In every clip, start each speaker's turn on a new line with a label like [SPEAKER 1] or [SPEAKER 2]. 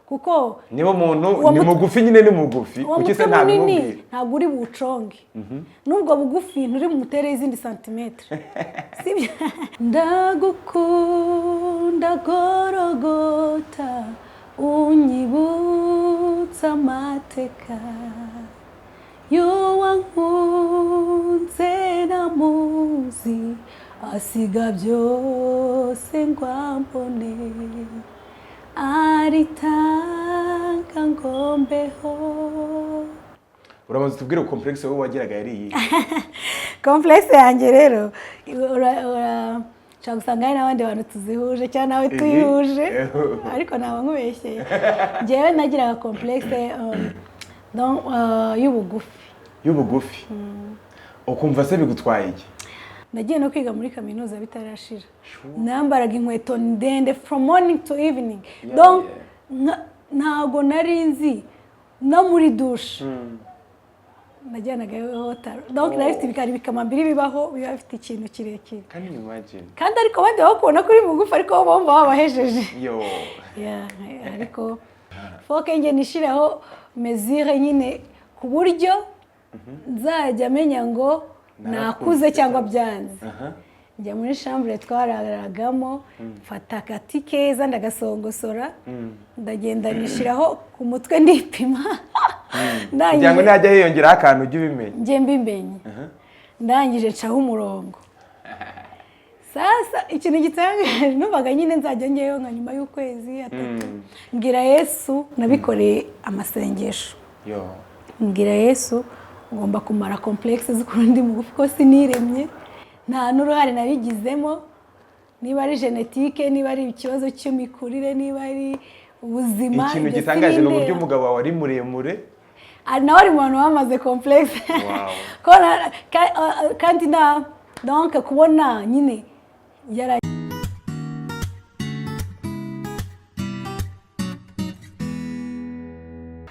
[SPEAKER 1] Kuko
[SPEAKER 2] Niba umuntu
[SPEAKER 1] Uwo
[SPEAKER 2] ni mugufi nyine, ni mugufi.
[SPEAKER 1] Uwo
[SPEAKER 2] Kuki se
[SPEAKER 1] mutwe munini
[SPEAKER 2] ntabimubwira?
[SPEAKER 1] ntabwo uri buwuconge, n'ubwo bugufi nturi bumutere izindi santimetero, sibyo? Ndagukunda Gorogota, unyibutsa amateka y'uwankunze namuzi, asiga byose ngo ambone, aritanga ngo mbeho.
[SPEAKER 2] Urabanza utubwire complexe wowe wagiraga yari iyi?
[SPEAKER 1] Complexe yanjye rero, ushobora gusanga hari n'abandi bantu tuzihuje cyangwa nawe tuyihuje, ariko ntabwo nkubeshyeye. Njyewe nagiraga complexe donc, y'ubugufi.
[SPEAKER 2] Y'ubugufi. Ukumva se bigutwaye iki?
[SPEAKER 1] Nagiye no kwiga muri kaminuza bitarashira, nambaraga inkweto ndende from morning to evening. Donc ntabwo nari nzi no muri douche najyanagayo talon. Donc nari mfite ibikari bikamambiri bibaho, biba bifite ikintu kirekire.
[SPEAKER 2] Can you imagine?
[SPEAKER 1] Kandi ariko abandi bakubona ko uri mugufi, ariko bo bumva babahejeje.
[SPEAKER 2] Yo.
[SPEAKER 1] Yeah, ariko faut que njye nishireho mesure nyine, ku buryo nzajya menya ngo nakuze cyangwa byanze. Njya muri chambre twararagamo, mfata agati keza, ndagasongosora, ndagenda nishyiraho ku mutwe, ndipima.
[SPEAKER 2] Kugira ngo nihajya hiyongeraho akantu ujye ubimenya.
[SPEAKER 1] Njye mbimenye. Ndangije ncaho umurongo. Sasa ikintu gitangaje, numvaga nyine nzajya ngeyo nka nyuma y'ukwezi 3. Mbwira Yesu, nabikoreye amasengesho.
[SPEAKER 2] Yo.
[SPEAKER 1] Mbwira Yesu, ngomba kumara complexe z'ukuntu ndi mugufi, ko siniremye, nta n'uruhare nabigizemo, niba ari génétique, niba ari ikibazo cy'imikurire, niba ari ubuzima.
[SPEAKER 2] Ikintu
[SPEAKER 1] Ibyo
[SPEAKER 2] gitangaje ni uburyo
[SPEAKER 1] sinindeba.
[SPEAKER 2] umugabo wawe ari muremure.
[SPEAKER 1] Ah, nawe ari mu bantu bamaze complexe. Kandi na donc kubona nyine yara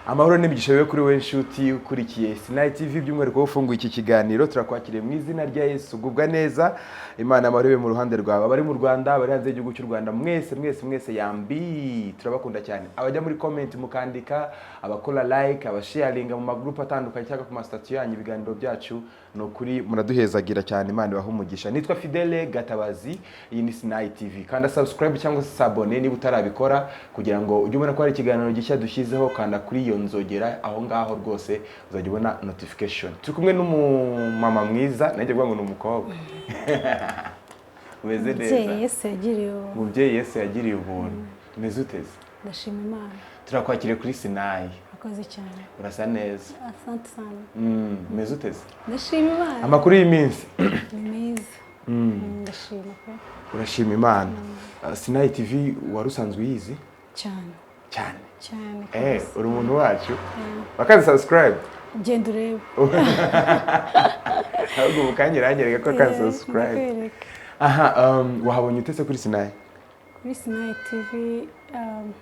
[SPEAKER 2] Amahoro n'imigisha bibe kuri we nshuti ukurikiye Sinayi TV, by'umwihariko ufunguye iki kiganiro. Turakwakiriye mu izina rya Yesu, gubwa neza, Imana amahoro ibe mu ruhande rwawe. Abari mu Rwanda, abari hanze y'igihugu cy'u Rwanda, mwese mwese mwese, yambi, turabakunda cyane. Abajya muri comment mukandika, abakora like, abasharinga mu magroup atandukanye cyangwa ku masitatiyo yanyu ibiganiro byacu, ni ukuri muraduhezagira cyane, Imana ibahe umugisha. Nitwa Fidele Gatabazi, iyi ni Sinayi TV. Kanda subscribe cyangwa se s'abonner niba utarabikora, kugira ngo ujye ubona ko hari ikiganiro gishya dushyizeho. Kanda kuri iyo nzogera aho ngaho rwose, uzajya ubona notification. Turi kumwe n'umumama mwiza, nanjye kuvuga ngo ni umukobwa umeze neza.
[SPEAKER 1] Umubyeyi Yesu yagiriye ubuntu.
[SPEAKER 2] Umubyeyi Yesu yagiriye ubuntu. Umeze uteze?
[SPEAKER 1] Ndashima Imana.
[SPEAKER 2] Turakwakiriye kuri Sinayi.
[SPEAKER 1] Urakoze cyane.
[SPEAKER 2] Urasa neza.
[SPEAKER 1] Asante sana.
[SPEAKER 2] Umeze uteze?
[SPEAKER 1] Ndashima Imana.
[SPEAKER 2] Amakuru y'iminsi?
[SPEAKER 1] Ni meza. Ndashima pe.
[SPEAKER 2] Urashima Imana. Sinayi TV wari usanzwe uyizi?
[SPEAKER 1] Cyane.
[SPEAKER 2] Cyane?
[SPEAKER 1] Cyane.
[SPEAKER 2] Eh, uri umuntu wacu wakaze subscribe.
[SPEAKER 1] Genda urebe.
[SPEAKER 2] Ahubwo ubu kanya iranyereka ko akaze subscribe.
[SPEAKER 1] Ndakwereka.
[SPEAKER 2] Aha, wahabonye utese kuri Sinayi?
[SPEAKER 1] Kuri Sinayi TV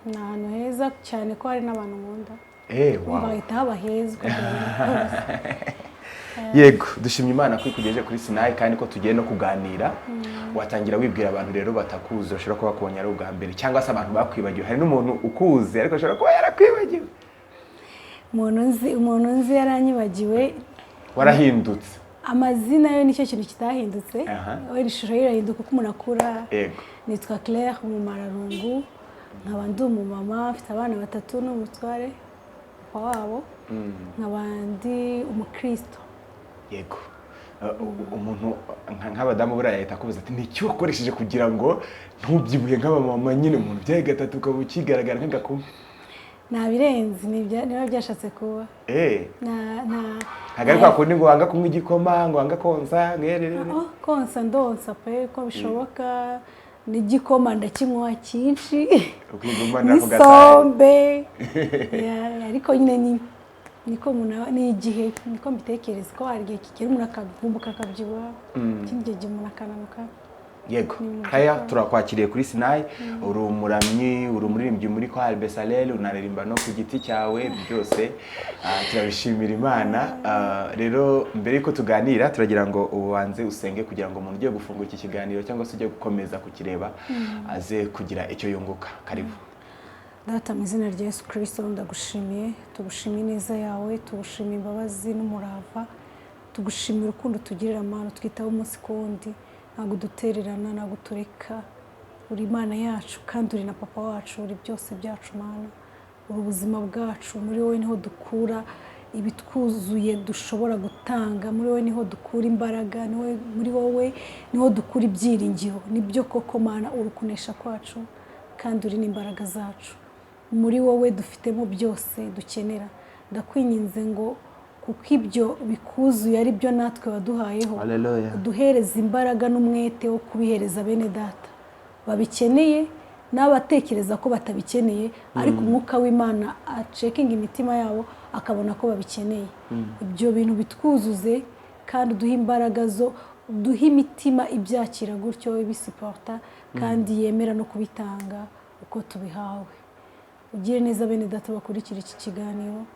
[SPEAKER 1] ni ahantu heza cyane, ko hari n'abantu nkunda. Umva, hahita haba heza uko byagenda kose.
[SPEAKER 2] Yego, dushimye Imana ko ikugejeje kuri Sinayi kandi ko tugiye no kuganira. Watangira wibwira abantu rero batakuzi, bashobora kuba bakubonye ari ubwa mbere, cyangwa se abantu bakwibagiwe. Hari n'umuntu ukuzi ariko ashobora kuba yarakwibagiwe.
[SPEAKER 1] Umuntu nzi yaranyibagiwe.
[SPEAKER 2] Warahindutse.
[SPEAKER 1] Amazina yo nicyo kintu kitahindutse. Wenda ishusho ye irahinduka uko umuntu akura. Nitwa Claire Umumararungu, nkaba ndi umumama, mfite abana batatu n'umutware, papa wabo, nkaba ndi umukristo.
[SPEAKER 2] Yego. Umuntu nk'abadamu buriya yahita akubaza ati: "Ni iki wakoresheje kugira ngo ntubyibuhe nk'abamama nyine, umuntu ubyaye gatatu ukaba ukigaragara nk'agakumi?"
[SPEAKER 1] Nta birenze, niba byashatse kuba.
[SPEAKER 2] Ntabwo ari kwa kundi ngo wanga kunywa igikoma, ngo wanga konsa, ngo ererere?
[SPEAKER 1] Oh, konsa ndonsa pe, uko bishoboka, n'igikoma ndakinywa cyinshi.
[SPEAKER 2] Ukigumanira ku gatari.
[SPEAKER 1] N'isombe. Yeah, ariko nyine ni niko umuntu ni igihe, niko mbitekereza, ko hari igihe kigera umuntu akavumbuka akabyibuha, ikindi gihe umuntu akananuka.
[SPEAKER 2] Yego, kaya turakwakiriye kuri Sinayi. Uri umuramyi, uri umuririmbyi muri Korali Besalel, unaririmba no ku giti cyawe. Byose turabishimira Imana. Rero mbere yuko tuganira, turagira ngo ubanze usenge, kugira ngo umuntu ugiye gufungura iki kiganiro cyangwa se ugiye gukomeza kukireba aze kugira icyo yunguka. Karibu.
[SPEAKER 1] Data, mu izina rya Yesu Kirisito, ndagushimiye. Tugushimiye ineza yawe, tugushimiye imbabazi n'umurava, tugushimiye urukundo tugirira. Amahano twitaho umunsi ku wundi, ntabwo udutererana, ntabwo utureka. Uri Imana yacu kandi uri na papa wacu, uri byose byacu. Mana, uri ubuzima bwacu. Muri wowe niho dukura ibitwuzuye dushobora gutanga, muri wowe niho dukura imbaraga, muri wowe niho dukura ibyiringiro. Nibyo koko Mana, uri ukunesha kwacu kandi uri n'imbaraga zacu. Muri wowe dufitemo byose dukenera. Ndakwinginze ngo kuko ibyo bikuzuye ari byo natwe waduhayeho,
[SPEAKER 2] Hallelujah.
[SPEAKER 1] uduhereza imbaraga n'umwete wo kubihereza bene data babikeneye n'abatekereza ko batabikeneye, ariko Umwuka w'Imana acekinga imitima yabo akabona ko babikeneye. Ibyo bintu bitwuzuze kandi uduhe imbaraga zo duhe imitima ibyakira gutyo, ibisiporta kandi yemera no kubitanga uko tubihawe. Ugire neza bene data bakurikira iki kiganiro.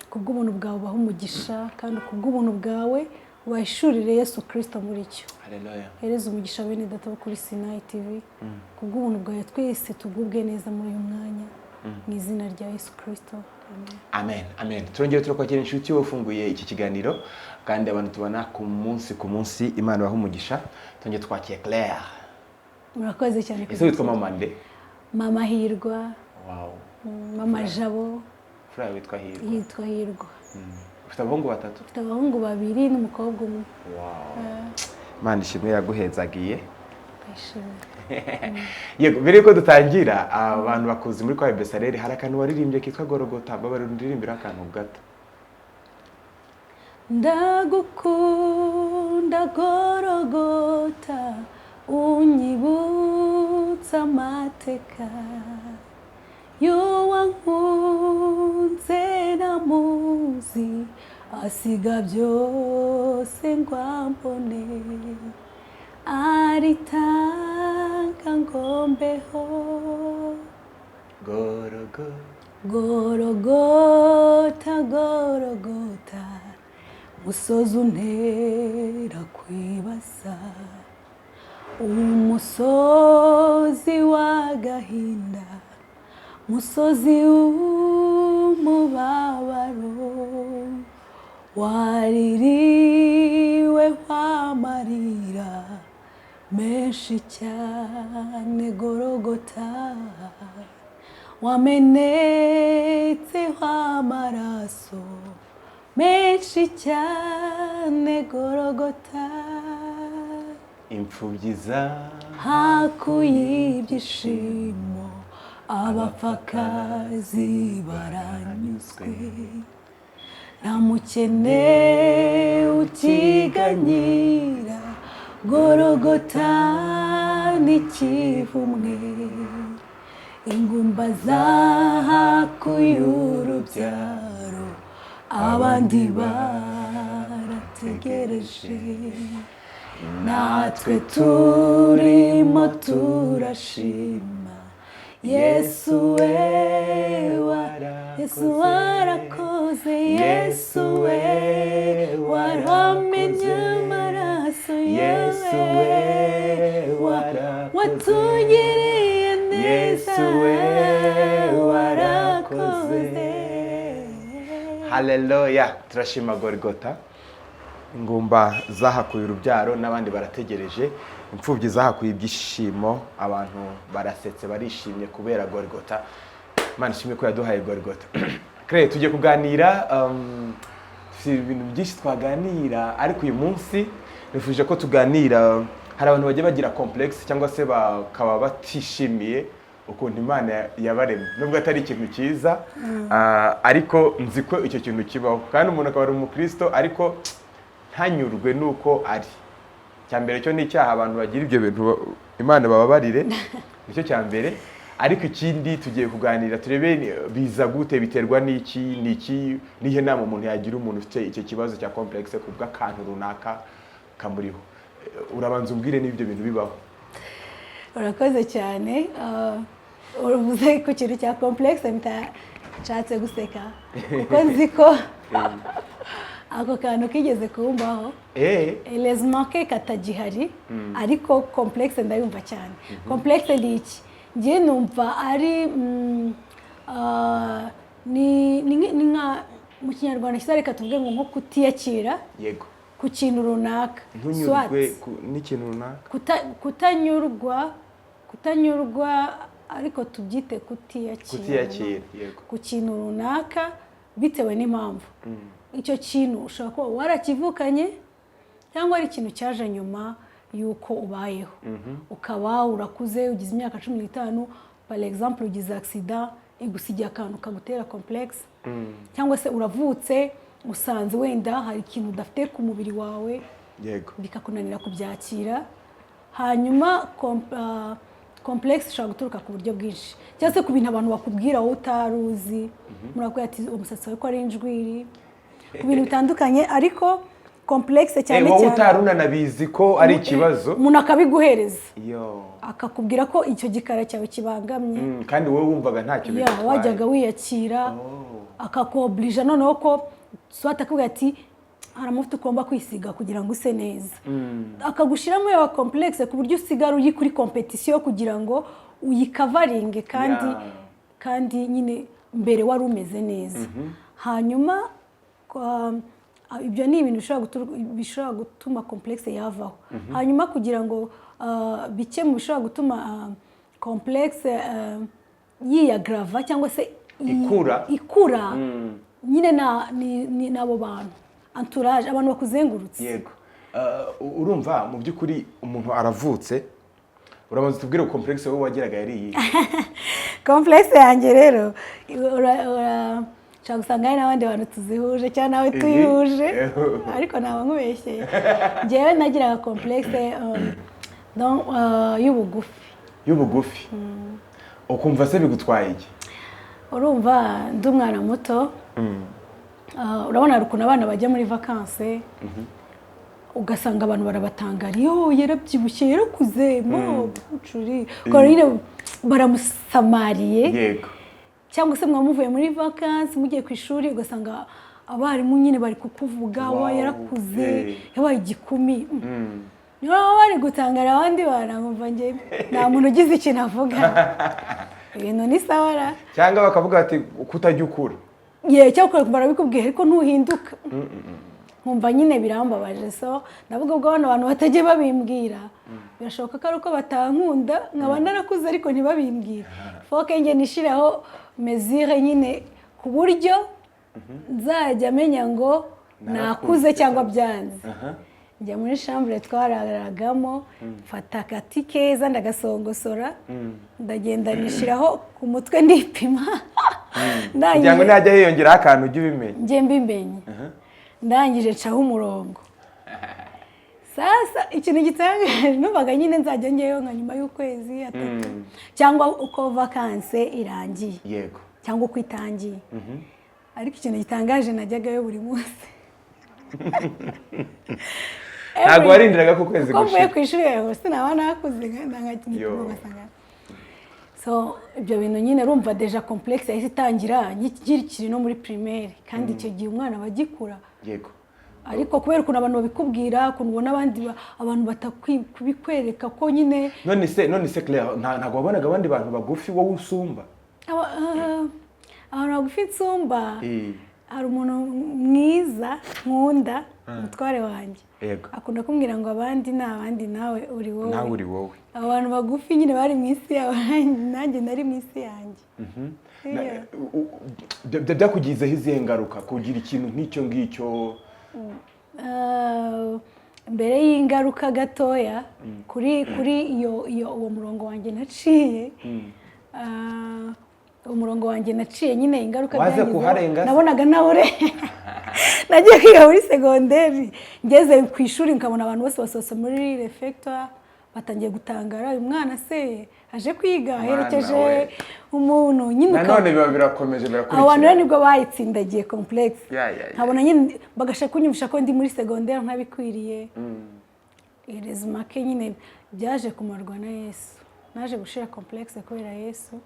[SPEAKER 1] Kubw'ubuntu bwawe ubahe umugisha, kandi kubw'ubuntu bwawe ubahishurire Yesu Kirisito muri cyo.
[SPEAKER 2] Hallelujah.
[SPEAKER 1] Hereza umugisha bene data bo kuri Sinayi TV. Kubw'ubuntu bwawe twese tugubwe neza muri uyu mwanya, mu izina rya Yesu Kirisito, amen.
[SPEAKER 2] Amen, amen. Turongera turakwakira, inshuti wowe ufunguye iki kiganiro, kandi abantu tubona ku munsi ku munsi, Imana ibahe umugisha. Twongeye twakiye Claire.
[SPEAKER 1] Murakoze cyane.
[SPEAKER 2] Ese witwa mama nde?
[SPEAKER 1] Mama Hirwa.
[SPEAKER 2] Wow.
[SPEAKER 1] Mama Jabo.
[SPEAKER 2] Furayi witwa Hirwa?
[SPEAKER 1] Yitwa Hirwa.
[SPEAKER 2] Ufite abahungu batatu?
[SPEAKER 1] Mfite abahungu babiri n'umukobwa umwe.
[SPEAKER 2] Wow, Imana ishimwe yaguhezagiye.
[SPEAKER 1] Ndayishimiye.
[SPEAKER 2] Yego, mbere yuko dutangira, abantu bakuzi muri kwa Besareri, hari akantu waririmbye kitwa Gorogota. Babarira, ndirimbira akantu gato.
[SPEAKER 1] Ndagukunda Gorogota, unyibutsa amateka y'uwankunze namuzi, asiga byose ngo ambone, aritanga ngo mbeho.
[SPEAKER 2] Gorogo.
[SPEAKER 1] Gorogota, Gorogota, musozi untera kwibaza, umusozi w'agahinda, musozi w'umubabaro, waririwe amarira menshi cyane. Gorogota, wamenetseho amaraso menshi cyane. Gorogota,
[SPEAKER 2] imfubyi za
[SPEAKER 1] hakuye ibyishimo, abapfakazi baranyuzwe, nta mukene ukiganyira. Gorogota n'ikivumwe, ingumba zahakuye urubyaro, abandi barategereje. Natwe turimo turashima Yesu we Yesu warakoze, Yesu we waramenye amaraso
[SPEAKER 2] Yesu
[SPEAKER 1] yawe
[SPEAKER 2] we warakoze.
[SPEAKER 1] Watugiriye neza.
[SPEAKER 2] Yesu we
[SPEAKER 1] warakoze.
[SPEAKER 2] Haleluya, turashima Gorigota. Ingumba zahakuye urubyaro n'abandi barategereje, imfubyi zahakuye ibyishimo, abantu barasetse, barishimye kubera Gorigota. Imana ishimwe ko yaduhaye Gorigota. Claire, tugiye kuganira, dufite ibintu byinshi twaganira, ariko uyu munsi nifuje ko tuganira. Hari abantu bajya bagira complexe cyangwa se bakaba batishimiye ukuntu Imana yabaremye, nubwo atari ikintu cyiza, ariko nzi ko icyo kintu kibaho, kandi umuntu akaba ari umukristo ariko ntanyurwe n'uko ari. Icya mbere cyo ni icyaha. Abantu bagira ibyo bintu, Imana bababarire, nicyo cya mbere. Ariko ikindi tugiye kuganira turebe biza gute, biterwa n'iki, n'iki, n'ihe nama umuntu yagira umuntu ufite icyo kibazo cya complexe ku bw'akantu runaka kamuriho. Urabanza umbwire niba ibyo bintu bibaho.
[SPEAKER 1] Urakoze cyane. Uvuze ku kintu cya complexe, nshatse guseka kuko nzi ko ako kantu kigeze kumbaho. Heureusement ke katagihari, ariko complexe ndayumva cyane. Complexe ni iki? Njye numva ari Ni nka mu Kinyarwanda cyiza, reka tuvuge ngo nko kutiyakira ku kintu runaka.
[SPEAKER 2] Ntunyurwe
[SPEAKER 1] Soit
[SPEAKER 2] n'ikintu runaka.
[SPEAKER 1] Kutanyurwa, ariko tubyite kutiyakira.
[SPEAKER 2] Kutiyakira, yego.
[SPEAKER 1] Ku kintu runaka bitewe n'impamvu. Icyo kintu ushobora kuba warakivukanye cyangwa ari ikintu cyaje nyuma y'uko ubayeho, ukaba urakuze, ugize imyaka 15 par exemple, ugize accident igusigiye akantu kagutera complexe, cyangwa se uravutse usanze wenda hari ikintu udafite ku mubiri wawe, bikakunanira kubyakira. Hanyuma complexe ishobora guturuka ku buryo bwinshi, cyangwa se ku bintu abantu bakubwira wowe utari uzi. Murakubwira ati: "Umusatsi wawe ko ari injwiri", ku bintu bitandukanye. Ariko complexe cyane
[SPEAKER 2] wowe
[SPEAKER 1] cyane
[SPEAKER 2] utari unanabizi ko ari ikibazo.
[SPEAKER 1] Umuntu akabiguhereza,
[SPEAKER 2] Yo.
[SPEAKER 1] akakubwira ko icyo gikara cyawe kibangamye.
[SPEAKER 2] Kandi wowe wumvaga ntacyo bigutwaye.
[SPEAKER 1] Wajyaga wiyakira. Akakoburija noneho ko soit akubwira ati: "Hari amavuta ugomba kwisiga kugira ngo use neza", akagushyiramo ya complexe ku buryo usigara uri kuri compétition kugira ngo uyikavaringe, kandi kandi nyine mbere wari umeze neza. Hanyuma ibyo ni ibintu bishobora gutuma complexe yavaho. Hanyuma kugira ngo bike mu bishobora gutuma complexe yiyagrava cyangwa se
[SPEAKER 2] Ikura.
[SPEAKER 1] Ikura nyine ni n'abo bantu, entourage, abantu bakuzengurutse.
[SPEAKER 2] Yego. Urumva mu by'ukuri umuntu aravutse, urabanza utubwire complexe wowe wageraga yari iyihe?
[SPEAKER 1] Complexe yanjye rero, ushobora gusanga hari n'abandi bantu tuzihuje cyangwa nawe tuyihuje, ariko ntabwo nkubeshyeye. Njyewe nagiraga complexe donc, y'ubugufi.
[SPEAKER 2] Y'ubugufi. Ukumva se bigutwaye iki?
[SPEAKER 1] Urumva ndi umwana muto, urabona hari ukuntu abana bajya muri vacances, ugasanga abantu barabatangariye: "Yo, yarabyibushye, yarakuze mo bucuri", ukabona nyine baramusamariye. Cyangwa se mwaba muvuye muri vacances mugiye ku ishuri, ugasanga abarimu nyine bari kukuvuga: "Wa, yarakuze, yabaye igikumi." Niyo baba bari gutangara abandi bana, nkumva njye nta muntu ugize ikintu avuga, ibintu ni sawa ra.
[SPEAKER 2] Cyangwa bakavuga bati: "Kutajya ukura."
[SPEAKER 1] Ye, cyangwa barabikubwiye ariko ntuhinduka, nkumva nyine birambabaje. So ndavuga, ubwo bano bantu batajya babimbwira, birashoboka ko ari uko batankunda, nkaba narakuze ariko ntibabimbwire. Faut que njye nishireho mesure nyine ku buryo nzajya menya ngo nakuze cyangwa byanze. Njya muri chambre twararagamo, mfata agati keza ndagasongosora, ndagenda nishyiraho ku mutwe, ndipima.
[SPEAKER 2] Kugira ngo nihajya hiyongeraho akantu ujye ubimenya.
[SPEAKER 1] Njye mbimenye. Ndangije ncaho umurongo. Sasa ikintu gitangaje, numvaga nyine nzajya ngeyo nka nyuma y'ukwezi 3 cyangwa uko vacances irangiye, cyangwa uko itangiye. Ariko ikintu gitangaje, najyagayo buri munsi.
[SPEAKER 2] Ntabwo warindiraga ko ukwezi
[SPEAKER 1] Uko mvuye
[SPEAKER 2] gushira.
[SPEAKER 1] ku ishuri yawe sinaba nakuze
[SPEAKER 2] Yo.
[SPEAKER 1] ugasanga. So ibyo bintu nyine, urumva déjà complexe yahise itangira nkikiri no muri primaire, kandi icyo gihe umwana aba agikura. Ariko kubera ukuntu abantu babikubwira, ukuntu ubona abandi abantu batakubikwereka ko nyine.
[SPEAKER 2] None se Claire, ntabwo wabonaga abandi bantu bagufi wowe usumba?
[SPEAKER 1] Abantu bagufi nsumba, hari umuntu mwiza nkunda, umutware wanjye, akunda kumbwira ngo abandi ni abandi, nawe uri wowe.
[SPEAKER 2] Nawe uri wowe.
[SPEAKER 1] Abantu bagufi nyine bari mu isi yabo, nanjye nari mu isi yanjye. Yeah.
[SPEAKER 2] Byakugizeho izihe ngaruka kugira ikintu nk'icyo ngicyo?
[SPEAKER 1] Mbere y'ingaruka gatoya kuri iyo uwo murongo wanjye naciye, umurongo wanjye naciye nyine, ingaruka
[SPEAKER 2] Waze
[SPEAKER 1] byangizeho,
[SPEAKER 2] kuharenga se?
[SPEAKER 1] Nabonaga nawe nagiye kwiga muri segonderi, ngeze ku ishuri nkabona abantu bose basohotse muri réfectoire batangiye gutangara: "Uyu mwana se aje kwiga
[SPEAKER 2] Mwana
[SPEAKER 1] aherekeje
[SPEAKER 2] we.
[SPEAKER 1] umuntu?" Nyine
[SPEAKER 2] Nanone biba birakomeje,
[SPEAKER 1] abo bantu rero
[SPEAKER 2] birakurikira.
[SPEAKER 1] nibwo bayitsindagiye complexe.
[SPEAKER 2] Ya.
[SPEAKER 1] Nkabona nyine bagashaka kunyumvisha ko ndi muri segonderi ntabikwiriye. Rezumake nyine byaje kumarwa na Yesu. Naje gushira complexe kubera Yesu.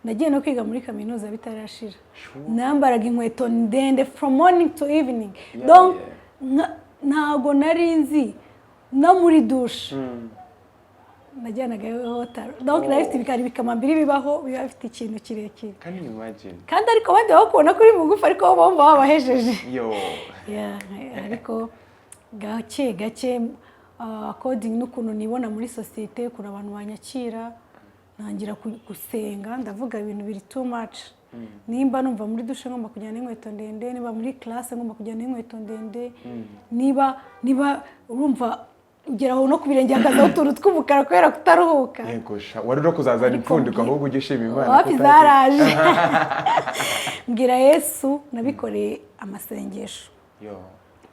[SPEAKER 1] Nagiye no kwiga muri kaminuza bitarashira. Nambaraga inkweto ndende from morning to evening. Donc ntabwo nari nzi no muri douche. Najyanagayo talon. Donc nari mfite ibikari bikamambiri bibaho, biba bifite ikintu kirekire.
[SPEAKER 2] Can you imagine?
[SPEAKER 1] Kandi ariko abandi bakubona ko uri mugufi, ariko bo bumva babahejeje.
[SPEAKER 2] Yo.
[SPEAKER 1] Yeah, ariko gake gake, according n'ukuntu nibona muri sosiyete, ukuntu abantu banyakira, ntangira gusenga. Ndavuga ibintu biri too much. Nimba numva muri douche ngomba kujyana n'inkweto ndende, niba muri classe ngomba kujyana n'inkweto ndende, niba urumva ugera aho no ku birenge hakazaho utuntu tw'umukara kubera kutaruhuka.
[SPEAKER 2] Yego sha, wari no kuzazana
[SPEAKER 1] Ariko
[SPEAKER 2] impfundiko, ahubwo ujye ushima Imana
[SPEAKER 1] wapi,
[SPEAKER 2] ko
[SPEAKER 1] zaraje. Mbwira Yesu, nabikoreye amasengesho.
[SPEAKER 2] Yo.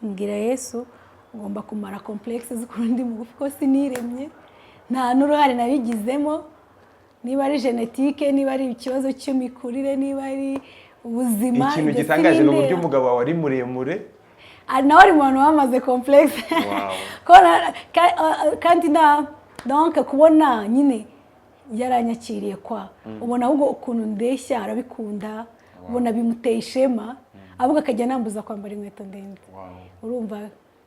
[SPEAKER 1] Mbwira Yesu, ugomba kumara complexe z'ukuntu ndi mugufi, ko siniremye, nta n'uruhare nabigizemo, niba ari génétique, niba ari ikibazo cy'imikurire, niba ari ubuzima,
[SPEAKER 2] Ikintu
[SPEAKER 1] ibyo
[SPEAKER 2] gitangaje ni uburyo
[SPEAKER 1] sibindeba.
[SPEAKER 2] umugabo wawe ari muremure.
[SPEAKER 1] Ah, nawe ari mu bantu bamaze complexe. Kandi na donc kubona nyine yaranyakiriye, kwa ubona ahubwo ukuntu ndeshya arabikunda, ubona bimuteye ishema, ahubwo akajya anambuza kwambara inkweto ndende. Urumva,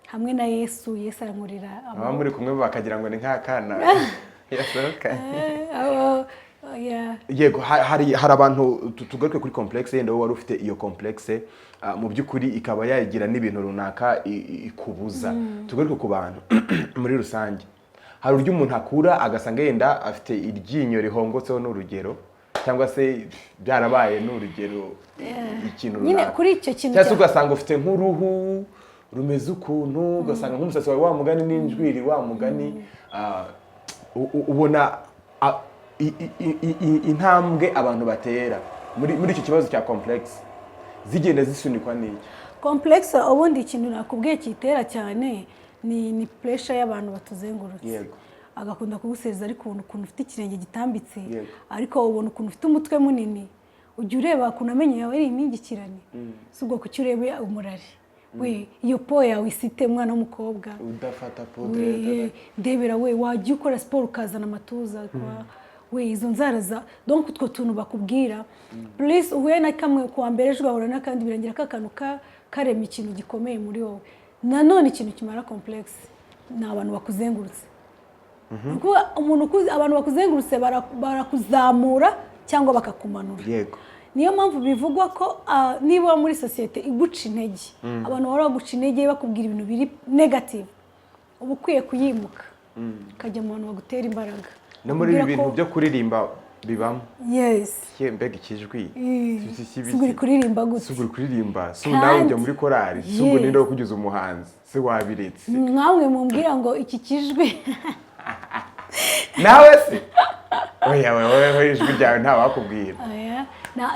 [SPEAKER 1] hamwe na Yesu, Yesu arankurira.
[SPEAKER 2] Ababa muri kumwe bakagira ngo ni nk'akana yasohokanye.
[SPEAKER 1] Yeah.
[SPEAKER 2] Yego, hari abantu, tugaruke kuri complexe. Yenda wowe wari ufite iyo complexe, mu by'ukuri ikaba yagira n'ibintu runaka ikubuza. Tugaruke ku bantu muri rusange. Hari uburyo umuntu akura agasanga yenda afite iryinyo rihongotseho n'urugero, cyangwa se byarabaye n'urugero, ikintu
[SPEAKER 1] Nyine
[SPEAKER 2] runaka,
[SPEAKER 1] kuri icyo kintu
[SPEAKER 2] cyangwa se ugasanga ufite nk'uruhu rumeze ukuntu, ugasanga nk'umusatsi wawe wa mugani n'injwiri wa mugani, ubona intambwe abantu batera muri icyo kibazo cya complexe zigenda zisunikwa n'iki?
[SPEAKER 1] Complexe ubundi ikintu nakubwiye kiyitera cyane ni pressure y'abantu batuzengurutse. Agakunda kugusezeza, ariko ubona ukuntu ufite ikirenge gitambitse, ariko ubona ukuntu ufite umutwe munini, ujya ureba ukuntu amenyo yawe ari impingikirane, si ubwo kuki ureba umurari we, iyo peau yawe isite, umwana w'umukobwa
[SPEAKER 2] udafata poudre.
[SPEAKER 1] We ndebera, we wajya ukora siporo ukazana amatuza kwa we, izo nzara za, donc utwo tuntu bakubwira, plus uhuye na kamwe kuwa mbere, ejo ugahura n'akandi, birangira ka kantu karema ikintu gikomeye muri wowe. Nanone ikintu kimara complexe ni abantu bakuzengurutse. Ni ukuvuga umuntu abantu bakuzengurutse barakuzamura cyangwa bakakumanura. Niyo mpamvu bivugwa ko niba uba muri sosiyete iguca intege, abantu bahora baguca intege, bakubwira ibintu biri negative, uba ukwiye kuyimuka ukajya mu bantu bagutera imbaraga.
[SPEAKER 2] No muri ibi
[SPEAKER 1] Bakubwira
[SPEAKER 2] bintu
[SPEAKER 1] ko
[SPEAKER 2] byo kuririmba bibamo.
[SPEAKER 1] Yes.
[SPEAKER 2] Ye, mbega ikijwi!
[SPEAKER 1] Si ubwo uri kuririmba gute?
[SPEAKER 2] Si ubwo uri kuririmba, si ubu nawe ujya muri korali, si ubwo ninde wakugize umuhanzi, si wabiretse?
[SPEAKER 1] Mwamwe mumbwira ngo iki kijwi.
[SPEAKER 2] Nawe se oya, wewe ijwi ryawe ntawakubwira.
[SPEAKER 1] Oya,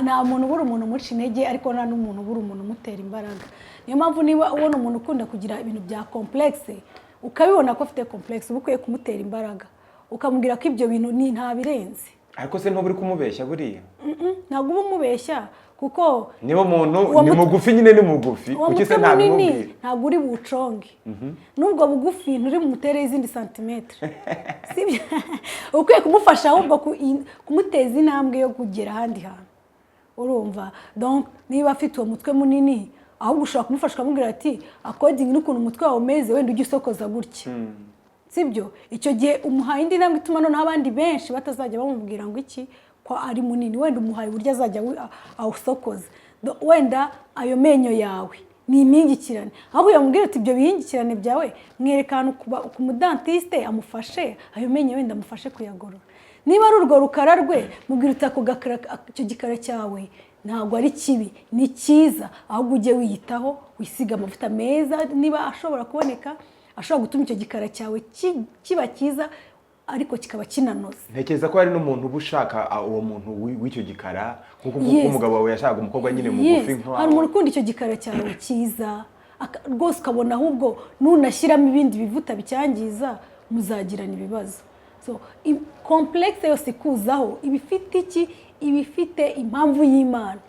[SPEAKER 1] nta muntu ubura umuntu umuca intege, ariko nta n'umuntu ubura umuntu umutera imbaraga. Niyo mpamvu niba ubona umuntu ukunda kugira ibintu bya complexe, ukabibona ko afite complexe, uba ukwiye kumutera imbaraga, ukamubwira ko ibyo bintu ni nta birenze.
[SPEAKER 2] Ariko se ntuba uri kumubeshya buriya?
[SPEAKER 1] Ntabwo uba umubeshya kuko
[SPEAKER 2] Niba umuntu
[SPEAKER 1] Uwo
[SPEAKER 2] ni mugufi nyine ni mugufi.
[SPEAKER 1] Uwo
[SPEAKER 2] Kuki se
[SPEAKER 1] mutwe munini
[SPEAKER 2] ntabimubwira?
[SPEAKER 1] ntabwo uri buwuconge, n'ubwo bugufi nturi bumutere izindi santimetero, sibyo? Ukwiye kumufasha ahubwo kumuteza intambwe yo kugera ahandi hantu, urumva? Donc niba afite uwo mutwe munini, ahubwo ushobora kumufasha ukamubwira ati according n'ukuntu umutwe wawe umeze, wenda ujye usokoza gutya, sibyo? Icyo gihe umuhaye indi ntambwe ituma noneho abandi benshi batazajya bamubwira ngo iki, ko ari munini. Wenda umuhaye uburyo azajya awusokoza. Wenda ayo menyo yawe ni impingikirane, ahubwo yamubwira ati ibyo bihingikirane byawe, mwereka ahantu ku mudentiste amufashe ayo menyo, wenda amufashe kuyagorora. Niba ari urwo rukara rwe, mubwira uti ako gakara, icyo gikara cyawe ntabwo ari kibi, ni cyiza, ahubwo ujye wiyitaho, wisiga amavuta meza niba ashobora kuboneka, ashobora gutuma icyo gikara cyawe kiba cyiza ariko kikaba kinanoze.
[SPEAKER 2] Ntekereza ko hari n'umuntu uba ushaka uwo muntu w'icyo gikara, nk'uko umugabo wawe yashakaga umukobwa nyine mugufi
[SPEAKER 1] Yes.
[SPEAKER 2] nkawe.
[SPEAKER 1] Hari umuntu ukunda icyo gikara cyawe cyiza, rwose ukabona ahubwo nunashyiramo ibindi bivuta bicyangiza muzagirana ibibazo. So complexe yose ikuzaho iba ifite iki? Iba ifite impamvu y'Imana,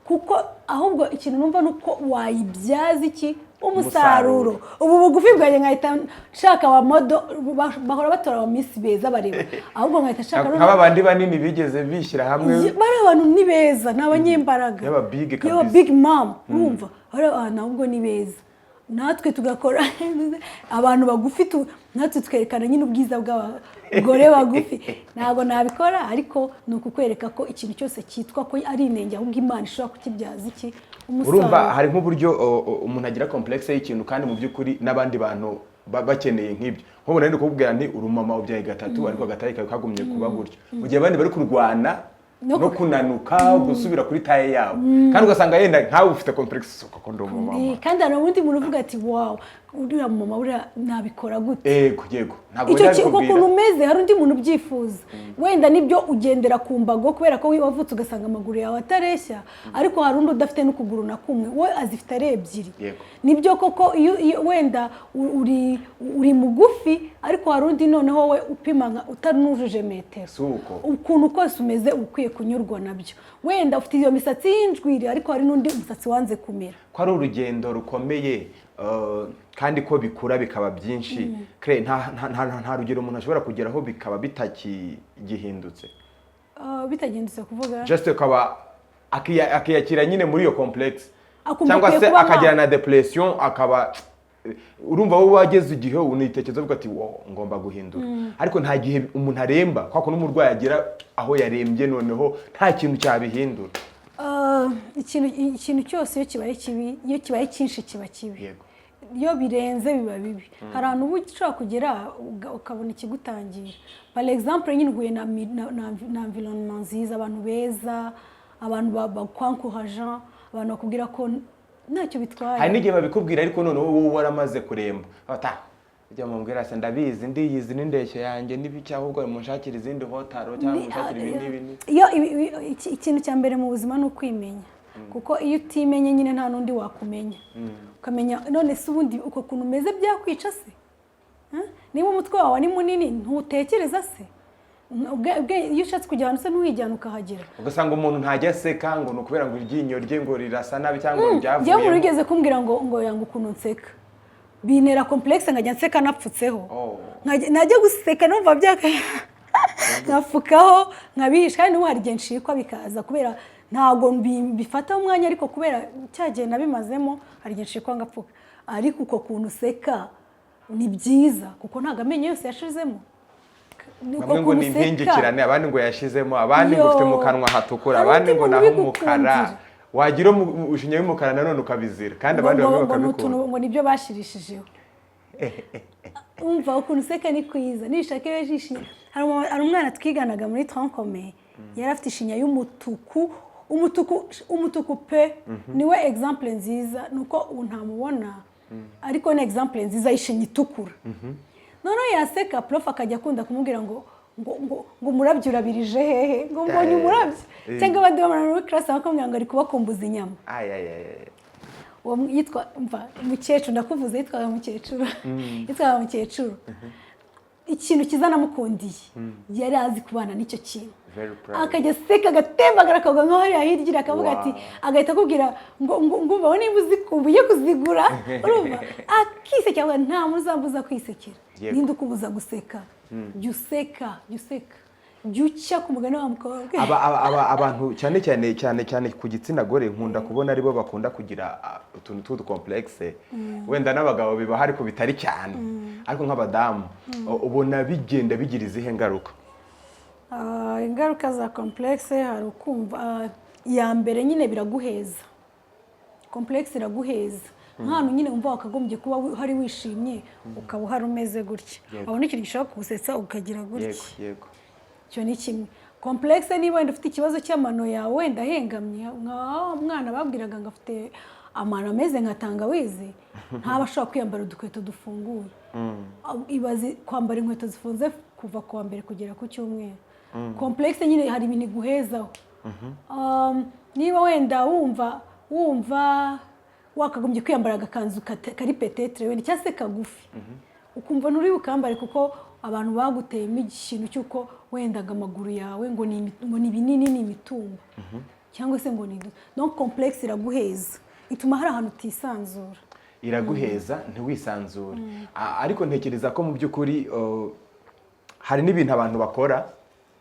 [SPEAKER 1] kuko ahubwo ikintu numva ni uko wayibyaza iki? Umusaruro. Ubu bugufi bwanjye nkahita nshaka aba model, bahora batora aba miss beza bareba, ahubwo nkahita nshaka
[SPEAKER 2] Nk'aba bandi banini bigeze bishyira hamwe.
[SPEAKER 1] Bari abantu ni beza, ni abanyembaraga.
[SPEAKER 2] Y'aba big
[SPEAKER 1] Y'aba
[SPEAKER 2] kabisa.
[SPEAKER 1] big mom, urumva bari abantu ahubwo ni beza. Natwe tugakora abantu bagufi, natwe twerekana nyine ubwiza bw'abagore bagufi. Ntabwo nabikora, ariko ni ukukwereka ko ikintu cyose cyitwa ko ari inenge, ahubwo Imana ishobora kukibyaza iki?
[SPEAKER 2] Urumva.
[SPEAKER 1] Umusaruro.
[SPEAKER 2] Hari nk'uburyo umuntu agira complexe y'ikintu kandi mu by'ukuri n'abandi bantu bakeneye nk'ibyo. Nk'ubu nari ndi kukubwira nti uri umumama ubyaye gatatu, ariko agataille kawe kagumye kuba gutyo, mu gihe abandi bari kurwana no kunanuka, gusubira kuri taille yabo, kandi ugasanga yenda nkawe ufite complexe kuko ndi umumama.
[SPEAKER 1] Kandi hari undi muntu uvuga ati: "Wow, uriya mama buriya nabikora gute?"
[SPEAKER 2] Yego, ntabwo
[SPEAKER 1] Icyo
[SPEAKER 2] bajya
[SPEAKER 1] uko
[SPEAKER 2] bikubwira.
[SPEAKER 1] kuntu umeze, hari undi muntu ubyifuza. Wenda nibyo ugendera ku mbago kubera ko wavutse ugasanga amaguru yawe atareshya, ariko hari undi udafite n'ukuguru na kumwe, we azifite ari ebyiri. Nibyo koko, iyo wenda uri mugufi, ariko hari undi noneho we upima nka utanujuje metero.
[SPEAKER 2] Si uko.
[SPEAKER 1] Ukuntu kose umeze, uba ukwiye kunyurwa nabyo. Wenda ufite iyo misatsi y'injwiri, ariko hari n'undi umusatsi wanze kumera.
[SPEAKER 2] Ko ari urugendo rukomeye, kandi ko bikura bikaba byinshi. Kre, nta rugero umuntu ashobora kugeraho bikaba bitakigihindutse?
[SPEAKER 1] Bitagendutse kuvuga?
[SPEAKER 2] Just akaba akiyakira nyine muri iyo complexe,
[SPEAKER 1] Akumva
[SPEAKER 2] cyangwa
[SPEAKER 1] akwiye
[SPEAKER 2] se
[SPEAKER 1] kuba
[SPEAKER 2] akagira na depression, akaba urumva wowe wageze igihe unitekereza uvuga ati: "Wow, ngomba guhindura." Ariko nta gihe umuntu aremba kwa kuntu umurwayi agera aho yarembye, noneho nta kintu cyabihindura.
[SPEAKER 1] Ikintu cyose iyo kibaye kibi, iyo kibaye cyinshi kiba kibi. Iyo birenze biba bibi. Hari ahantu uba ushobora kugera ukabona ikigutangira. Par exemple nyine uhuye na environnement nziza, abantu beza, abantu bakwankuhaja, abantu bakubwira ko ntacyo bitwaye.
[SPEAKER 2] Hari n'igihe babikubwira, ariko noneho wowe waramaze kuremba, bata ibyo mubwira se ndabizi, ndiyizi n'indeshyo yanjye n'ibiki, ahubwo munshakire izindi hotaro cyangwa munshakire ibi n'ibi
[SPEAKER 1] Iyo ikintu cya mbere mu buzima ni ukwimenya, kuko iyo utimenye nyine nta n'undi wakumenya. Ukamenya none se ubundi uko kuntu umeze byakwica se? Huh? Niba umutwe wawe ari munini, ntutekereza se? Iyo ushatse kujya ahantu se ntuhijyana ukahagera?
[SPEAKER 2] Ugasanga umuntu ntajya aseka ngo ni ukubera ngo iryinyo rye ngo rirasa nabi cyangwa ngo
[SPEAKER 1] Njyewe umuntu
[SPEAKER 2] ryavuyemo.
[SPEAKER 1] wigeze kumbwira ngo yanga ukuntu nseka, bintera complexe, nkajya nseka napfutseho.
[SPEAKER 2] Oh.
[SPEAKER 1] Najya guseka numva byaka, nkapfukaho, nkabihisha. Kandi n'ubu hari igihe nshikwa bikaza, kubera ntabwo mbifataho umwanya, ariko kubera cya gihe nabimazemo, hari igihe nshikwa ngapfuka. Ariko uko kuntu useka ni byiza, kuko ntabwo amenyo yose yashizemo. Ni uko
[SPEAKER 2] Bamwe ngo
[SPEAKER 1] kuntu
[SPEAKER 2] ni
[SPEAKER 1] useka.
[SPEAKER 2] impingikirane, abandi ngo yashizemo, abandi ngo ufite mu kanwa hatukura,
[SPEAKER 1] Hari
[SPEAKER 2] abandi
[SPEAKER 1] undi
[SPEAKER 2] ngo
[SPEAKER 1] muntu
[SPEAKER 2] naho umukara.
[SPEAKER 1] ubigukundira.
[SPEAKER 2] Wagira ishinya y'umukara nanone ukabizira, kandi abandi
[SPEAKER 1] ngo
[SPEAKER 2] bamwe
[SPEAKER 1] ngo ni utuntu
[SPEAKER 2] bakabikunda.
[SPEAKER 1] Ngo nibyo bashirishijeho. Umva, ukuntu useka ni kwiza, nishaka iyo jishinya. Hari umwana twiganaga muri tronc commun, yari afite ishinya y'umutuku, umutuku, umutuku pe. Niwe exemple nziza, nuko ubu ntamubona, ariko ni exemple nziza y'ishinya itukura. Noneho yaseka, prof akajya akunda kumubwira ngo umurabyo urabirije hehe, ngo mbonye umurabyo. Cyangwa abandi bamara muri classe bakamubwira ngo ari kubakumbuza inyama.
[SPEAKER 2] Ay, ay, ay, ay.
[SPEAKER 1] Uwo yitwa, mva mukecuru, ndakuvuze, yitwaga mukecuru, yitwaga mukecuru. Ikintu cyiza namukundiye, yari azi kubana n'icyo kintu.
[SPEAKER 2] Very proud.
[SPEAKER 1] Akajya aseka agatembagara, akagwa nkaho hariya hirya, akavuga ati, agahita akubwira ngo umva niba uzikumbuye kuzigura. Urumva akisekera, avuga, nta muntu uzambuza kwisekera. Ninde ukubuza guseka? Jya useka, jya useka, jya ucya ku mugani wa mukobwa.
[SPEAKER 2] Abantu cyane cyane ku gitsina gore, nkunda kubona aribo bakunda kugira utuntu tw'uducomplexe. Wenda n'abagabo bibaho ariko bitari cyane, ariko nk'abadamu ubona bigenda bigira izihe ngaruka?
[SPEAKER 1] Ingaruka za complexe, hari ukumva, iya mbere nyine biraguheza, complexe iraguheza. Nk'ahantu nyine wumva wakagombye kuba uhari wishimye, ukaba uhari umeze gutya. Wabona ikintu gishobora kugusetsa, ukagira gutya.
[SPEAKER 2] yego yego
[SPEAKER 1] Icyo ni kimwe. Complexe, niba wenda ufite ikibazo cy'amano yawe wenda ahengamye, nka wa mwana babwiraga ngo afite amano ameze nka tangawizi, ntaba ashobora kwiyambara udukweto dufunguye. Ibaze kwambara inkweto zifunze kuva ku wa mbere kugera ku cyumweru. Complexe nyine hari ibintu iguhezaho. Niba wenda wumva wakagombye kwiyambara agakanzu kari peut-être wenda cyangwa se kagufi, ukumva nturi bukambare kuko abantu baguteyemo ikintu cy'uko wendaga amaguru yawe ngo ni binini, ni imitumba, cyangwa se ngo ni donc complexe iraguheza, ituma hari ahantu utisanzura.
[SPEAKER 2] Iraguheza ntiwisanzure. Ariko ntekereza ko mu by'ukuri hari n'ibintu abantu bakora,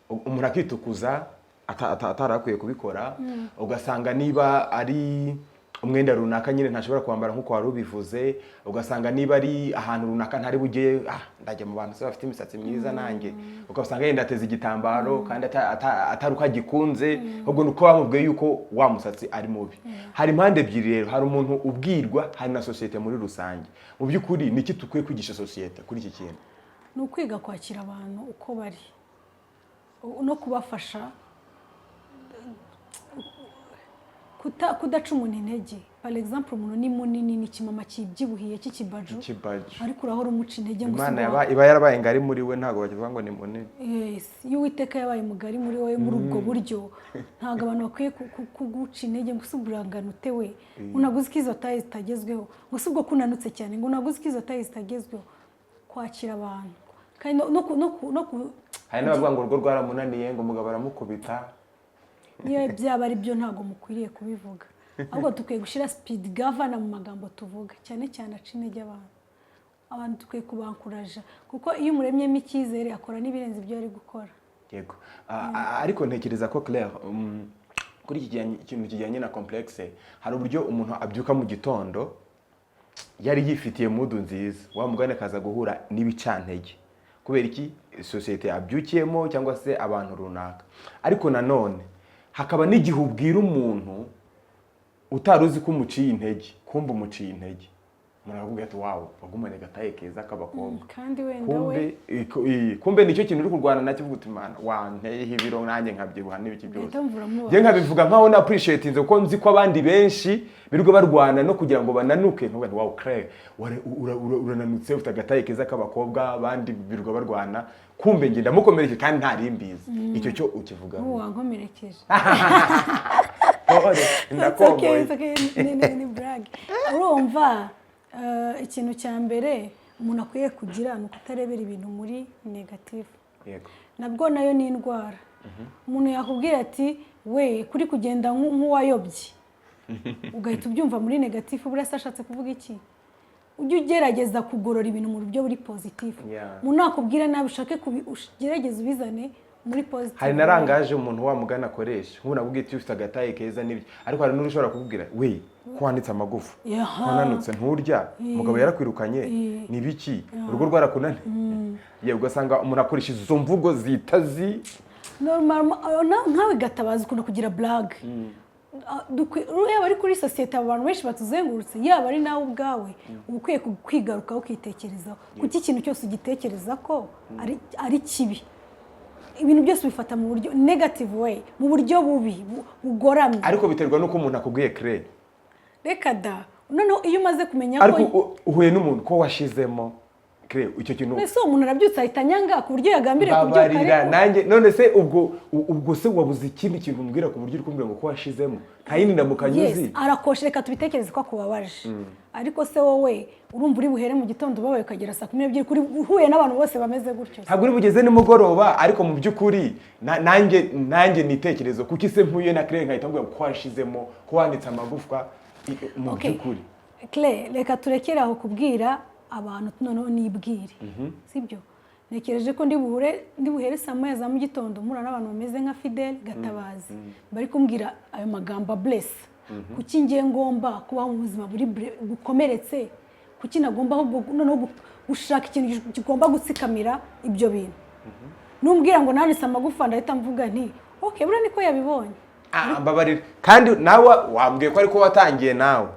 [SPEAKER 2] umuntu akitukuza atarakwiye kubikora, ugasanga niba ari umwenda runaka nyine ntashobora kwambara nk'uko wari ubivuze, ugasanga niba ari ahantu runaka ntari bujye, ndajya mu bantu se bafite imisatsi myiza nanjye, ugasanga yenda ateze igitambaro kandi atari uko agikunze, ahubwo ni uko bamubwiye yuko wa musatsi ari mubi. Hari impande ebyiri rero: hari umuntu ubwirwa, hari na sosiyete muri rusange. Mu by'ukuri, ni iki dukwiye kwigisha sosiyete kuri iki kintu?
[SPEAKER 1] Ni ukwiga kwakira abantu uko bari no kubafasha kudaca umuntu intege. Par exemple, umuntu ni munini, ni ikimama kibyibuhiye cy'ikibaju,
[SPEAKER 2] Ikibaju.
[SPEAKER 1] ariko urahora umuca intege ngo
[SPEAKER 2] Imana
[SPEAKER 1] si
[SPEAKER 2] iba yarabaye ngari muri we, ntabwo bakivuga ngo ni munini.
[SPEAKER 1] Yes, iyo Uwiteka yabaye mugari muri wowe muri ubwo buryo, ntabwo abantu bakwiye kuguca intege ngo use urangana ute we, ngo ntabwo uzi ko izo taille zitagezweho, ngo si ubwo kunanutse cyane, ngo ntabwo uzi ko izo taille zitagezweho. Kwakira abantu kandi no
[SPEAKER 2] Hari n'abavuga ngo urugo rwaramunaniye, ngo umugabo aramukubita.
[SPEAKER 1] Niyo byaba ari byo, ntabwo mukwiriye kubivuga. Ahubwo dukwiye gushyira speed governor mu magambo tuvuga, cyane cyane aca intege abantu. Abantu dukwiye kubankuraja, kuko iyo umuremyemo icyizere akora n'ibirenze ibyo ari gukora.
[SPEAKER 2] Yego. Ariko ntekereza ko Claire, kuri iki kintu kijyanye na complexe, hari uburyo umuntu abyuka mu gitondo yari yifitiye mood nziza, wa mugani akaza guhura n'ibicantege. Kubera iki? Sosiyete abyukiyemo cyangwa se abantu runaka. Ariko nanone hakaba n'igihe ubwira umuntu utari uzi ko umuciye intege, kumva umuciye intege, umuntu akakubwira ati: "Wow, wagumanye agataille keza k'abakobwa."
[SPEAKER 1] Kandi wenda we
[SPEAKER 2] Kumbe kumbe nicyo kintu uri kurwana nacyo, uvuga uti: "Mana, wanteyeho ibiro nanjye nkabyibuha n'ibiki byose."
[SPEAKER 1] Ugahita wumva uramubabaje.
[SPEAKER 2] Njye nkabivuga nkaho na appreciatinze, kuko nzi ko abandi benshi birirwa barwana no kugira ngo bananuke. Ntuvuga nti: "Wow, Claire, urananutse, ufite agataille keza k'abakobwa." Abandi birirwa barwana, kumbe njye ndamukomerekeje kandi ntari mbizi. Icyo cyo ukivuga?
[SPEAKER 1] Nk'ubu wankomerekeje.
[SPEAKER 2] Pole.
[SPEAKER 1] It's okay,
[SPEAKER 2] Ndakomboye.
[SPEAKER 1] it's okay. Ni blague. Urumva, ikintu cya mbere umuntu akwiye kugira ni ukutarebera ibintu muri négatif. Nabwo nayo ni indwara. Umuntu yakubwira ati: "We, kuri kugenda nk'uwayobye," ugahita ubyumva muri négatif. Buriya se ashatse kuvuga iki? Ujye ugerageza kugorora ibintu mu buryo buri positif. Umuntu nakubwira nabi, ushake ugerageze ubizane muri positif.
[SPEAKER 2] Hari na langage umuntu wa mugani akoresha. Nk'ubu nakubwiye ati: "Ufite agataille keza," n'ibyo, ariko hari n'undi ushobora kukubwira: "We, ko wanitse amagufa, ko wananutse, nturya, umugabo yarakwirukanye, ni biki, urugo rwarakunaniye?" Yewe, ugasanga umuntu akoresha izo mvugo zita zi
[SPEAKER 1] Normal, nkawe Gatabazi ukunda kugira blague. Yaba ari kuri sosiyete, abantu benshi batuzengurutse, yaba ari nawe ubwawe, uba ukwiye kwigarukaho, ukitekerezaho. Kuki ikintu cyose ugitekereza ko ari kibi? Ibintu byose ubifata mu buryo negative way, mu buryo bubi, bugoramye.
[SPEAKER 2] Ariko biterwa n'uko umuntu akubwiye, Claire.
[SPEAKER 1] Reka da. Noneho iyo umaze kumenya ko
[SPEAKER 2] Ariko uhuye n'umuntu ko washizemo, Claire, icyo kintu
[SPEAKER 1] Mbese uwo muntu arabyutse ahita anyanga ku buryo yagambiriye kubyuka?
[SPEAKER 2] Mbabarira.
[SPEAKER 1] Ariko
[SPEAKER 2] Nanjye none se ubwo se wabuze ikindi kintu umbwira ku buryo uri kumbwira ngo ko washizemo nta yindi ndamukanyo?
[SPEAKER 1] Yes.
[SPEAKER 2] Uzi?
[SPEAKER 1] Arakoshe, reka tubitekereze ko akubabaje. Ariko se wowe urumva uri buhere mu gitondo ubabaye ukagera saa 12 kuri uhuye n'abantu bose bameze gutyo?
[SPEAKER 2] Ntabwo uri bugeze nimugoroba. Ariko mu by'ukuri nanjye nitekerezo, kuki se mpuye na Claire nkahita mubwira ko washizemo, ko wanitse amagufwa, mu
[SPEAKER 1] Okay.
[SPEAKER 2] by'ukuri?
[SPEAKER 1] Claire, reka turekere aho kubwira abantu, noneho nibwire, sibyo? Ntekereje ko ndi buhere saa 1 za mu gitondo mpura n'abantu bameze nka Fidel Gatabazi bari kumbwira ayo magambo abless. Kuki ngiye ngomba kubaho mu buzima buri bukomeretse? Kuki nagomba ahubwo noneho gushaka ikintu kigomba gutsikamira ibyo bintu? Numbwira ngo nanitse amagufa, ndahita mvuga nti: "Ok, buriya niko yabibonye."
[SPEAKER 2] Ah, mbabarira. Kandi nawe wambwiye ko ariko watangiye, nawe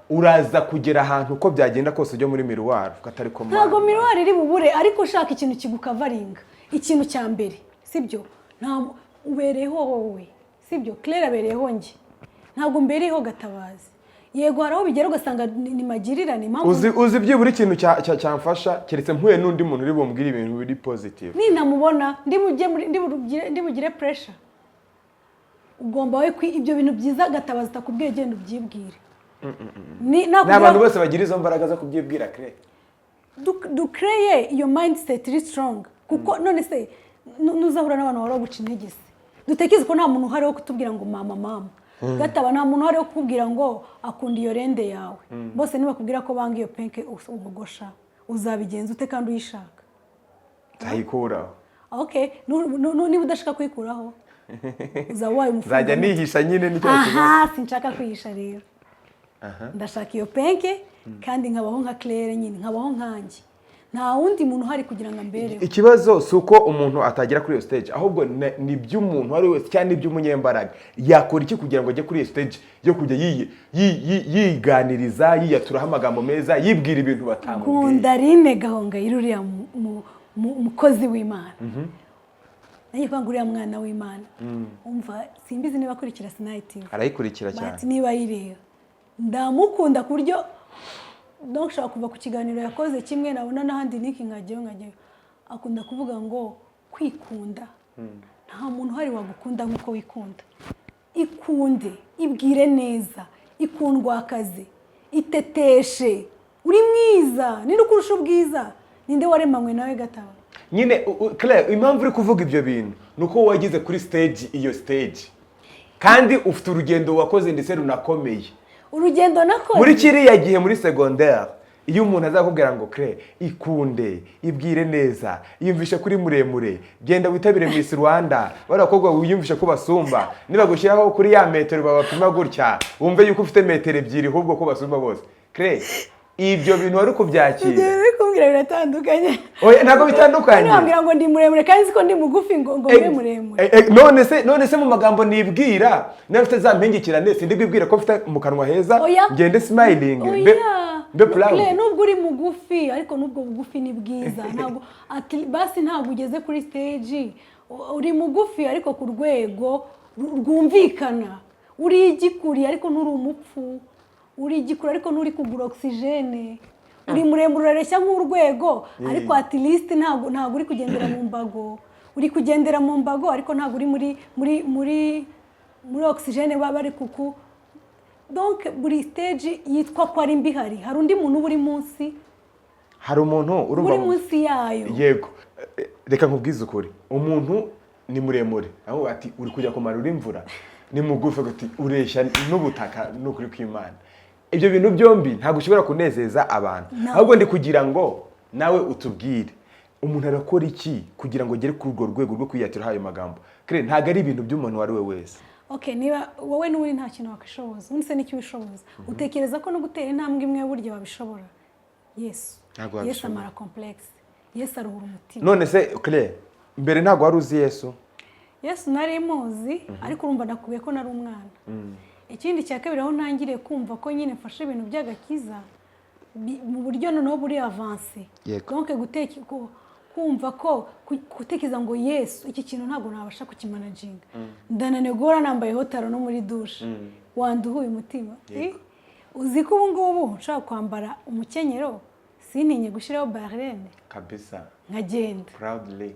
[SPEAKER 2] uraza kugera ahantu, uko byagenda kose, ujya muri miroir atari ko.
[SPEAKER 1] Ntabwo miroir iri bubure, ariko ushaka ikintu kigukavaringa. Ikintu cya mbere, sibyo, nta ubereyeho wowe, sibyo? Claire abereyeho njye, ntabwo mbereyeho Gatabazi. Yego, hari aho bigera ugasanga ni magirirane. Impamvu
[SPEAKER 2] Uzi byibura ikintu cyamfasha, keretse mpuye n'undi muntu uri bumbwire ibintu biri positive.
[SPEAKER 1] Ninamubona ndi bugire pressure. Ugomba we ibyo bintu byiza Gatabazi atakubwiye, genda ubyibwire.
[SPEAKER 2] Ni
[SPEAKER 1] nakubwira-
[SPEAKER 2] abantu bose bagira izo mbaraga zo kubyibwira, Claire?
[SPEAKER 1] Dukreye iyo mindset iri strong, kuko none se nuzahura n'abantu bahora baguca intege se? Dutekereze ko nta muntu uhari wo kutubwira ngo mama, mama Gataba, nta muntu uhari wo kukubwira ngo akunda iyo rende yawe. Bose nibakubwira ko banga iyo penke ubogosha, uzabigenza ute kandi uyishaka?
[SPEAKER 2] Nzayikuraho.
[SPEAKER 1] Okay, niba udashaka kuyikuraho, uzaba wabaye umufunga.
[SPEAKER 2] Nzajya nihisha nyine, nicyo kibazo.
[SPEAKER 1] Aha sinshaka kwihisha rero. Ndashaka iyo penke kandi nkabaho nka Claire nyine, nkabaho nkanjye, nta wundi muntu uhari kugira ngo ambereho.
[SPEAKER 2] Ikibazo si uko umuntu atagera kuri iyo stage, ahubwo ni iby'umuntu uwo ari we wese cyangwa n'iby'umunyembaraga yakora iki kugira ngo ajye kuri iyo stage yo kujya yiganiriza, yiyaturaho amagambo meza, yibwira ibintu batamubwiye?
[SPEAKER 1] Nkunda Aline Gahongayire, uriya mukozi w'Imana. Nanjye kuvuga ngo uriya mwana w'Imana, umva, simbizi niba akurikira Sinayi TV.
[SPEAKER 2] Arayikurikira cyane.
[SPEAKER 1] Bati niba ayireba, ndamukunda ku buryo donc nshobora kuva ku kiganiro yakoze kimwe, nabona n'ahandi niki nkajyayo. Akunda kuvuga ngo kwikunda, nta muntu uhari wagukunda nk'uko wikunda. Ikunde, ibwire neza, ikundwa akazi, iteteshe, uri mwiza. Ninde ukurusha ubwiza? Ninde waremanywe nawe gataba?
[SPEAKER 2] Nyine Claire, impamvu uri kuvuga ibyo bintu ni uko wageze kuri stage, iyo stage, kandi ufite urugendo wakoze ndetse runakomeye.
[SPEAKER 1] Urugendo nakoze.
[SPEAKER 2] Muri kiriya gihe muri secondaire, iyo umuntu azakubwira ngo: "Claire, ikunde, ibwire neza, yiyumvishe kuri muremure, genda witabire Miss Rwanda, bariya bakobwa wiyumvishe ko basumba, nibagushyiraho kuri ya metero babapima gutya, wumve yuko ufite metero 2 ahubwo ko basumba bose." Claire, ibyo bintu wari kubyakira?
[SPEAKER 1] Ibyo uri kumbwira biratandukanye.
[SPEAKER 2] Oya, ntabwo bitandukanye.
[SPEAKER 1] Nambwira ngo ndi muremure kandi nzi ko ndi mugufi, ngo mbe muremure?
[SPEAKER 2] None se mu magambo nibwira, niba mfite za mpingikirane, sindi bwibwira ko mfite mu kanwa heza?
[SPEAKER 1] Oya.
[SPEAKER 2] Ngende smiling, mbe
[SPEAKER 1] Oya.
[SPEAKER 2] mbe proud.
[SPEAKER 1] Claire, nubwo uri mugufi, ariko nubwo bugufi ni bwiza. Ntabwo basi ntabwo ugeze kuri stage, uri mugufi ariko ku rwego rwumvikana. Uri igikuri ariko nturi umupfu, uri igikuri ariko nturi kugura oxygène. Uri muremure, urareshya nk'urwego, ariko at least ntabwo uri kugendera mu mbago. Uri kugendera mu mbago ariko ntabwo uri muri oxygène baba bari kuku. Donc buri stage yitwa ko ari mbi, hari undi muntu uba uri munsi.
[SPEAKER 2] Hari umuntu urumva
[SPEAKER 1] uri munsi yayo.
[SPEAKER 2] Yego. Reka nkubwize ukuri, umuntu ni muremure aho ati uri kujya kumanura imvura, ni mugufi ati ureshya n'ubutaka. Ni ukuri kw'Imana, ibyo bintu byombi ntabwo ushobora kunezeza abantu.
[SPEAKER 1] No.
[SPEAKER 2] Ahubwo ndi kugira ngo nawe utubwire, umuntu arakora iki kugira ngo agere kuri urwo rwego rwo kwiyatiraho ayo magambo? Claire, ntabwo ari ibintu by'umuntu uwo ari we wese.
[SPEAKER 1] Okay, niba wowe n'ubundi nta kintu wakwishoboza, ubundi se n'icyo wishoboza, utekereza ko no gutera intambwe imwe burya wabishobora? Yesu.
[SPEAKER 2] Ntabwo
[SPEAKER 1] Yesu
[SPEAKER 2] wabishobora.
[SPEAKER 1] amara complexe, Yesu aruhura umutima.
[SPEAKER 2] None se Claire, mbere ntabwo wari uzi Yesu?
[SPEAKER 1] Yesu nari muzi, ariko urumva nakubwiye ko nari umwana. Ikindi cya kabiri, aho ntangiriye kumva ko nyine mfashe ibintu by'agakiza mu buryo noneho buri avancé, donc kumva ko gutekereza ngo Yesu, iki kintu ntabwo nabasha kukimanaginga, ndananiwe guhora nambayeho talon no muri douche, wanduhuye umutima. Uzi ko ubu ngubu nshobora kwambara umukenyero sintinye gushyiraho barene
[SPEAKER 2] Kabisa.
[SPEAKER 1] nkagenda
[SPEAKER 2] Proudly.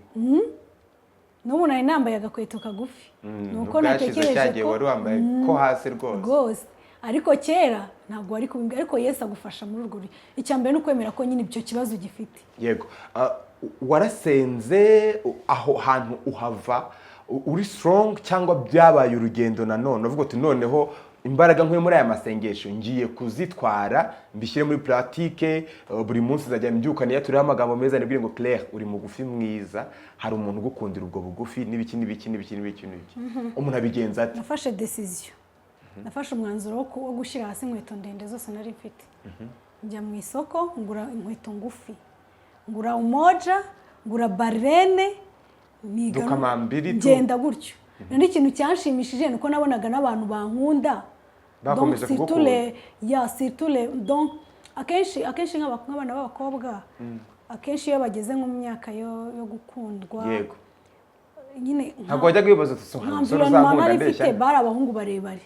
[SPEAKER 1] N'ubu nari nambaye agakweto kagufi, ni uko
[SPEAKER 2] Ubwashize
[SPEAKER 1] natekereje
[SPEAKER 2] cyagihe
[SPEAKER 1] ko
[SPEAKER 2] wari wambaye ko hasi rwose.
[SPEAKER 1] Rwose, ariko kera ntabwo wari kubimbwira, ariko Yesu agufasha muri urwo rugendo. Icya mbere ni ukwemera ko nyine icyo kibazo ugifite.
[SPEAKER 2] Yego. Warasenze aho hantu uhava uri strong, cyangwa byabaye urugendo nanone uvuga uti: "Noneho imbaraga nkuye muri aya masengesho ngiye kuzitwara mbishyire muri pratique, buri munsi nzajya mbyuka niyaturiho amagambo meza, nibwire ngo Claire, uri mugufi mwiza, hari umuntu ugukundira ubwo bugufi," n'ibiki n'ibiki n'ibiki n'ibiki n'ibiki? Umuntu abigenza ate?
[SPEAKER 1] Nafashe décision, nafashe umwanzuro wo gushyira hasi inkweto ndende zose nari mfite, njya mu isoko ngura inkweto ngufi, ngura umoja, ngura barene, niga
[SPEAKER 2] Dukamambiri tu.
[SPEAKER 1] ngenda gutyo. Noneho ikintu cyanshimishije ni uko nabonaga n'abantu bankunda.
[SPEAKER 2] Bakomeje
[SPEAKER 1] Donc, surtout
[SPEAKER 2] kugukunda.
[SPEAKER 1] Ya, surtout donc akenshi nk'abana b'abakobwa, akenshi iyo bageze nko mu myaka yo gukundwa, nyine
[SPEAKER 2] Ntabwo wajyaga wibaza uti:
[SPEAKER 1] nta
[SPEAKER 2] "Hari umusore
[SPEAKER 1] environnement
[SPEAKER 2] uzankunda
[SPEAKER 1] nari
[SPEAKER 2] ndeshya?"
[SPEAKER 1] mfite, bari abahungu barebare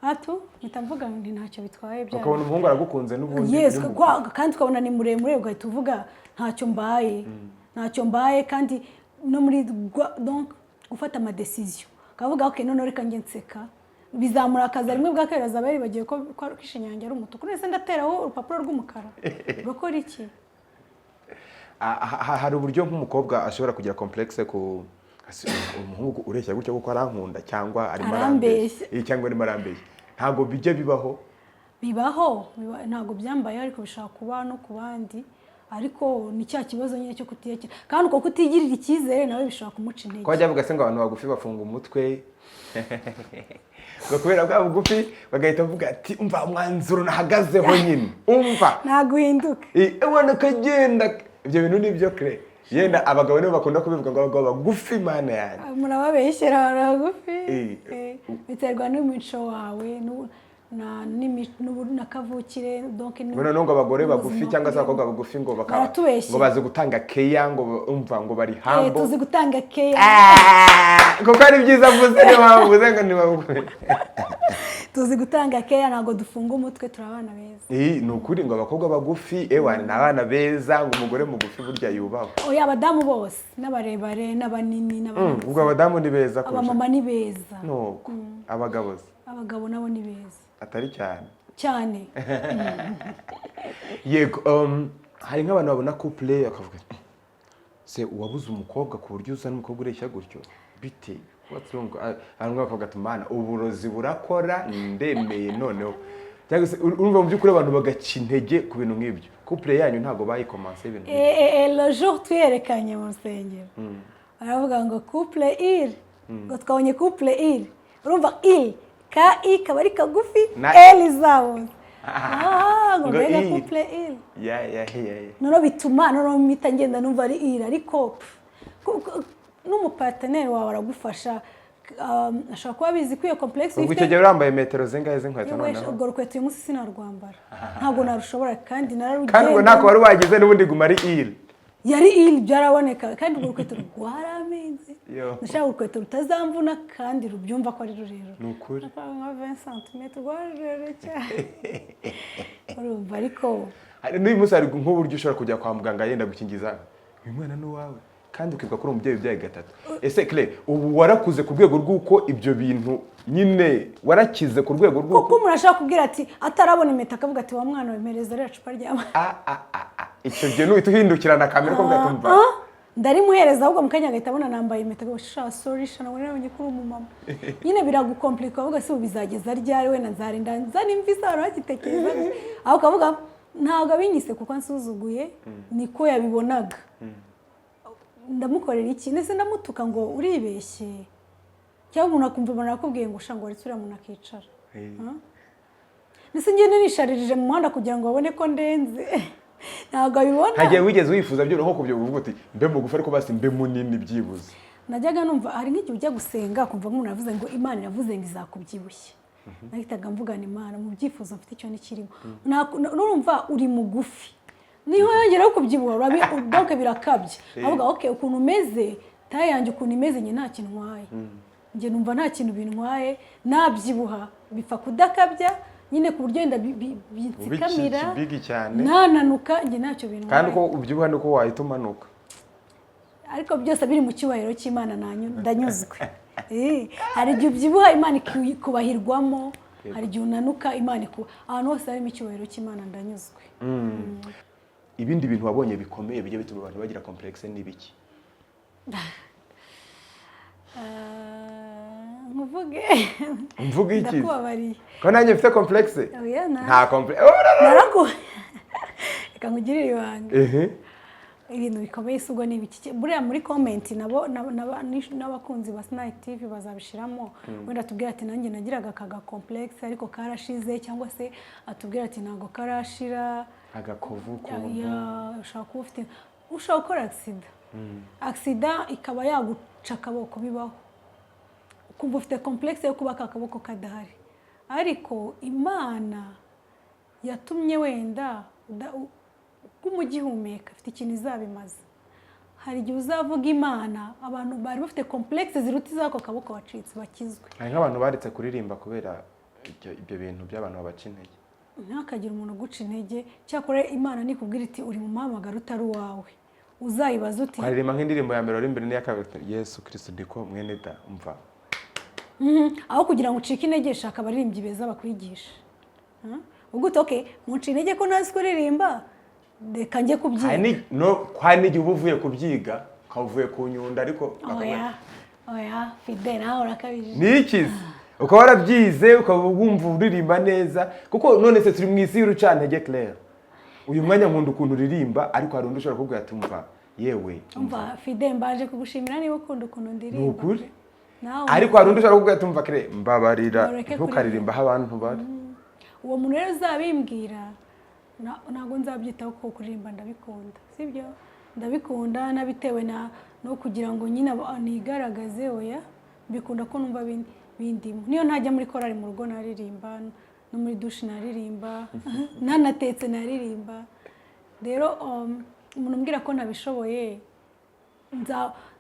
[SPEAKER 1] hato, mpita mvuga ngo ntacyo bitwaye bya
[SPEAKER 2] Ukabona umuhungu aragukunze n'ubundi
[SPEAKER 1] Yes.
[SPEAKER 2] uri mugufi.
[SPEAKER 1] Kandi ukabona ni muremure, ugahita uvuga ntacyo mbaye, ntacyo mbaye. Kandi no muri donc gufata amadécision, ukavuga: "Ok, noneho reka njye nseka, bizamurakaza rimwe, bwa kabiri azaba yaribagiwe ko ishinya yanjye ari umutuku. None se ndateraho urupapuro rw'umukara rukora iki?"
[SPEAKER 2] Hari uburyo nk'umukobwa ashobora kugira complexe ku ese umuhungu ureshya gutya kuko arankunda cyangwa arimo
[SPEAKER 1] Arambeshya.
[SPEAKER 2] arambeshya? Cyangwa arimo arambeshya, ntabwo bijya bibaho?
[SPEAKER 1] Bibaho, ntabwo byambayeho, ariko bishobora kuba no ku bandi. Ariko ni cya kibazo nyine cyo kutiyakira, kandi uko kutigirira icyizere nawe bishobora kumuca intege.
[SPEAKER 2] Ko bajya bavuga se ngo abantu bagufi bafunga umutwe. Ngo kubera bwa bugufi bagahita bavuga ati: "Umva, umwanzuro nahagazeho nyine, umva."
[SPEAKER 1] Ntabwo uhinduka.
[SPEAKER 2] Ubona ukagenda, ibyo bintu ni byo kare yenda abagabo nibo bakunda kubivuga ngo abagabo bagufi, Mana yanjye.
[SPEAKER 1] Murababeshyera abantu bagufi.
[SPEAKER 2] Eh.
[SPEAKER 1] Biterwa n'umuco wawe na kavukire, donc
[SPEAKER 2] Ngo noneho ngo abagore bagufi
[SPEAKER 1] n'ubuzima
[SPEAKER 2] cyangwa se
[SPEAKER 1] wakuriyemo.
[SPEAKER 2] abakobwa bagufi ngo bakaba
[SPEAKER 1] Baratubeshyera.
[SPEAKER 2] ngo bazi gutanga keya, ngo umva ngo bari hambo.
[SPEAKER 1] Tuzi gutanga keya.
[SPEAKER 2] Kuko ari byiza avuze, niyo mpamvu mvuze ngo ni bagufi.
[SPEAKER 1] Tuzi gutanga keya, ntabwo dufunga umutwe, turi abana beza.
[SPEAKER 2] Ni ukuri, ngo abakobwa bagufi, ewa, ni abana beza, ngo umugore mugufi burya yubahwe.
[SPEAKER 1] Oya, abadamu bose, n'abarebare n'abanini n'abanini.
[SPEAKER 2] Ubwo abadamu ni beza kurusha?
[SPEAKER 1] Abamama ni beza.
[SPEAKER 2] Nuko abagabo se?
[SPEAKER 1] Abagabo nabo ni beza.
[SPEAKER 2] Atari cyane?
[SPEAKER 1] Cyane.
[SPEAKER 2] Yego, hari nk'abantu babona couple bakavuga ati, "Se wabuze umukobwa ku buryo uzana umukobwa ureshya gutyo? Bite? What's wrong?" Ah, hari bakavuga ati: "Mana, uburozi burakora, ndemeye noneho." Cyangwa se urumva mu by'ukuri abantu bagaca intege ku bintu nk'ibyo. Couple yanyu ntabwo bayikomanse ibintu nk'ibyo?
[SPEAKER 1] Le jour twiyerekanye mu rusengero, baravuga ngo couple iri, ngo twabonye couple iri. Urumva iri ka i kaba ari kagufi,
[SPEAKER 2] Na
[SPEAKER 1] L zabo. Ngo
[SPEAKER 2] Ngo
[SPEAKER 1] mbega
[SPEAKER 2] iri.
[SPEAKER 1] Couple iri.
[SPEAKER 2] Ya.
[SPEAKER 1] Noneho bituma noneho mpita ngenda numva ari iri, ariko n'umupartenaire wawe aragufasha, ashobora kuba abizi ko iyo complexe
[SPEAKER 2] Ubwo icyo gihe urambaye metero zingahe z'inkweto?
[SPEAKER 1] Yewe,
[SPEAKER 2] Noneho
[SPEAKER 1] urwo rukweto uyu munsi sinarwambara, ntabwo narushobora kandi nararugenda.
[SPEAKER 2] Kandi ubwo ntako wari wagize, n'ubundi guma ari iri.
[SPEAKER 1] Yari iri, byaraboneka, kandi urwo rukweto rwaramenze.
[SPEAKER 2] Yo.
[SPEAKER 1] Ndashaka urukweto rutazamvuna kandi rubyumva ko ari rurerure.
[SPEAKER 2] Ni ukuri.
[SPEAKER 1] Nka 20 cm, rwari rurerure cyane, urumva, ariko
[SPEAKER 2] Hari n'uyu munsi, hari nk'uburyo ushobora kujya kwa muganga yenda gukingiza, uyu mwana ni uwawe, kandi ukibuka ko uri umubyeyi ubyaye gatatu. Ese Claire, ubu warakuze ku rwego rw'uko ibyo bintu nyine warakize ku rwego
[SPEAKER 1] Kuko
[SPEAKER 2] rw'uko
[SPEAKER 1] umuntu ashobora kubwira ati, atarabona impeta, akavuga ati: "Wa mwana, wemereza ririya cupa ry'amazi."
[SPEAKER 2] Ah, ah, ah, ah. Icyo gihe nuhita uhindukirana kamera ko bwatumva.
[SPEAKER 1] Ah, ndarimuhereza, ahubwo mu kanya agahita abona nambaye impeta, ngo sha, sorry sha, nabwo nabonye ko uri umumama nyine. Biragukomplika, uvuga: "Se ubu bizageza ryari? Wenda nzarinda nzana imvi zabo bagitekereza?" Aho ukavuga ntabwo abinyise kuko ansuzuguye, niko yabibonaga. Ndamukorera iki? Ndetse ndamutuka ngo uribeshye, cyangwa umuntu akumva umuntu arakubwiye ngo sha, ngo waretse uriya muntu akicara. Ndetse ngende nisharirije mu muhanda kugira ngo babone ko ndenze, ntabwo abibona.
[SPEAKER 2] Nta gihe wigeze wifuza byoroha nko kubyo uvuga uti: "Mbe mugufi, ariko basi mbe munini byibuze"?
[SPEAKER 1] Najyaga numva hari nk'igihe ujya gusenga ukumva nk'umuntu aravuze ngo Imana iravuze ngo izakubyibushye. Nahitaga mvugana Imana, mu byifuzo mfite icyo ntikirimo. Nurumva uri mugufi, niho yongeraho kubyibuha, donc birakabye. Avuga ok, ukuntu umeze, taille yanjye ukuntu imeze, njye nta kintu ntwaye, njye numva nta kintu bintwaye. Nabyibuha bipfa kudakabya nyine, ku buryo wenda bintsikamira.
[SPEAKER 2] Bigi cyane.
[SPEAKER 1] Nananuka njye ntacyo bintwaye.
[SPEAKER 2] Kandi uko ubyibuha niko wahita umanuka.
[SPEAKER 1] Ariko byose biri mu cyubahiro cy'Imana, ndanyuzwe. Hari igihe ubyibuha Imana ikubahirwamo, hari igihe unanuka Imana ahantu hose harimo icyubahiro cy'Imana ndanyuzwe.
[SPEAKER 2] Ibindi bintu wabonye bikomeye bijya bituma abantu bagira complexe ni ibiki?
[SPEAKER 1] Nkuvuge?
[SPEAKER 2] Mvuga iki?
[SPEAKER 1] Ndakubabariye.
[SPEAKER 2] Ko nanjye mfite complexe?
[SPEAKER 1] Oya,
[SPEAKER 2] Nta complexe.
[SPEAKER 1] Naraku reka nkugirire ibanga. Ibintu bikomeye si ubwo ni ibiki? Buriya muri comment nabo n'abakunzi ba Sinayi TV bazabishiramo, wenda atubwira ati: "Nanjye nagiraga aka complexe ariko karashize," cyangwa se atubwira ati: "Ntabwo karashira."
[SPEAKER 2] Agakovu ukuntu.
[SPEAKER 1] Ya, ushobora kuba ufite, ushobora gukora accident, accident ikaba yaguca akaboko, bibaho, ukumva ufite complexe yo kuba aka kaboko kadahari, ariko Imana yatumye wenda uguma ugihumeka, afite ikintu izabimaza. Hari igihe uzavuga Imana, abantu bari bafite complexe ziruta iz'ako kaboko wacitse bakizwe.
[SPEAKER 2] Hari nk'abantu baretse kuririmba kubera ibyo bintu by'abantu babaca intege.
[SPEAKER 1] Ntihakagire umuntu uguca intege. Cyakora Imana nikubwira iti: "Uri mu muhamagaro utari uwawe," uzayibaza uti
[SPEAKER 2] Twaririmba nk'indirimbo ya mbere wari imbere n'iya kabiri, Yesu Kirisito ndiko mwene da umva.
[SPEAKER 1] Aho kugira ngo ucike intege, shaka abaririmbyi beza bakwigisha. Ubwo uti: "Okay, muca intege ko ntazi kuririmba, reka njye kubyiga."
[SPEAKER 2] Hari no hari n'igihe uba uvuye kubyiga, ukaba uvuye ku nyundo, ariko
[SPEAKER 1] Oya oya, Fide, nawe urakabije.
[SPEAKER 2] Ni ikizi, ukaba warabyize, ukaba wumva uririmba neza, kuko none se turi mu isi y'urucantege. Claire, uyu mwanya nkunda ukuntu uririmba, ariko hari undi ushobora kukubwira ati: "Umva yewe."
[SPEAKER 1] Umva Fide, mbaje kugushimira niba ukunda ukuntu
[SPEAKER 2] Ni
[SPEAKER 1] ndirimba.
[SPEAKER 2] ukuri.
[SPEAKER 1] Nawe
[SPEAKER 2] Ariko hari undi ushobora kuvuga ati: "Umva kare, mbabarira,
[SPEAKER 1] Bareke
[SPEAKER 2] ntukaririmba aho abantu bari."
[SPEAKER 1] Uwo muntu rero uzabimbwira, ntabwo nzabyitaho, kuko kuririmba ndabikunda, sibyo? Ndabikunda nabitewe na no kugira ngo nyine nigaragaze, oya. Mbikunda ko numva bindimo. Niyo ntajya muri korali, mu rugo naririmba, no muri douche naririmba, nanatetse naririmba. Rero umuntu umbwira ko ntabishoboye,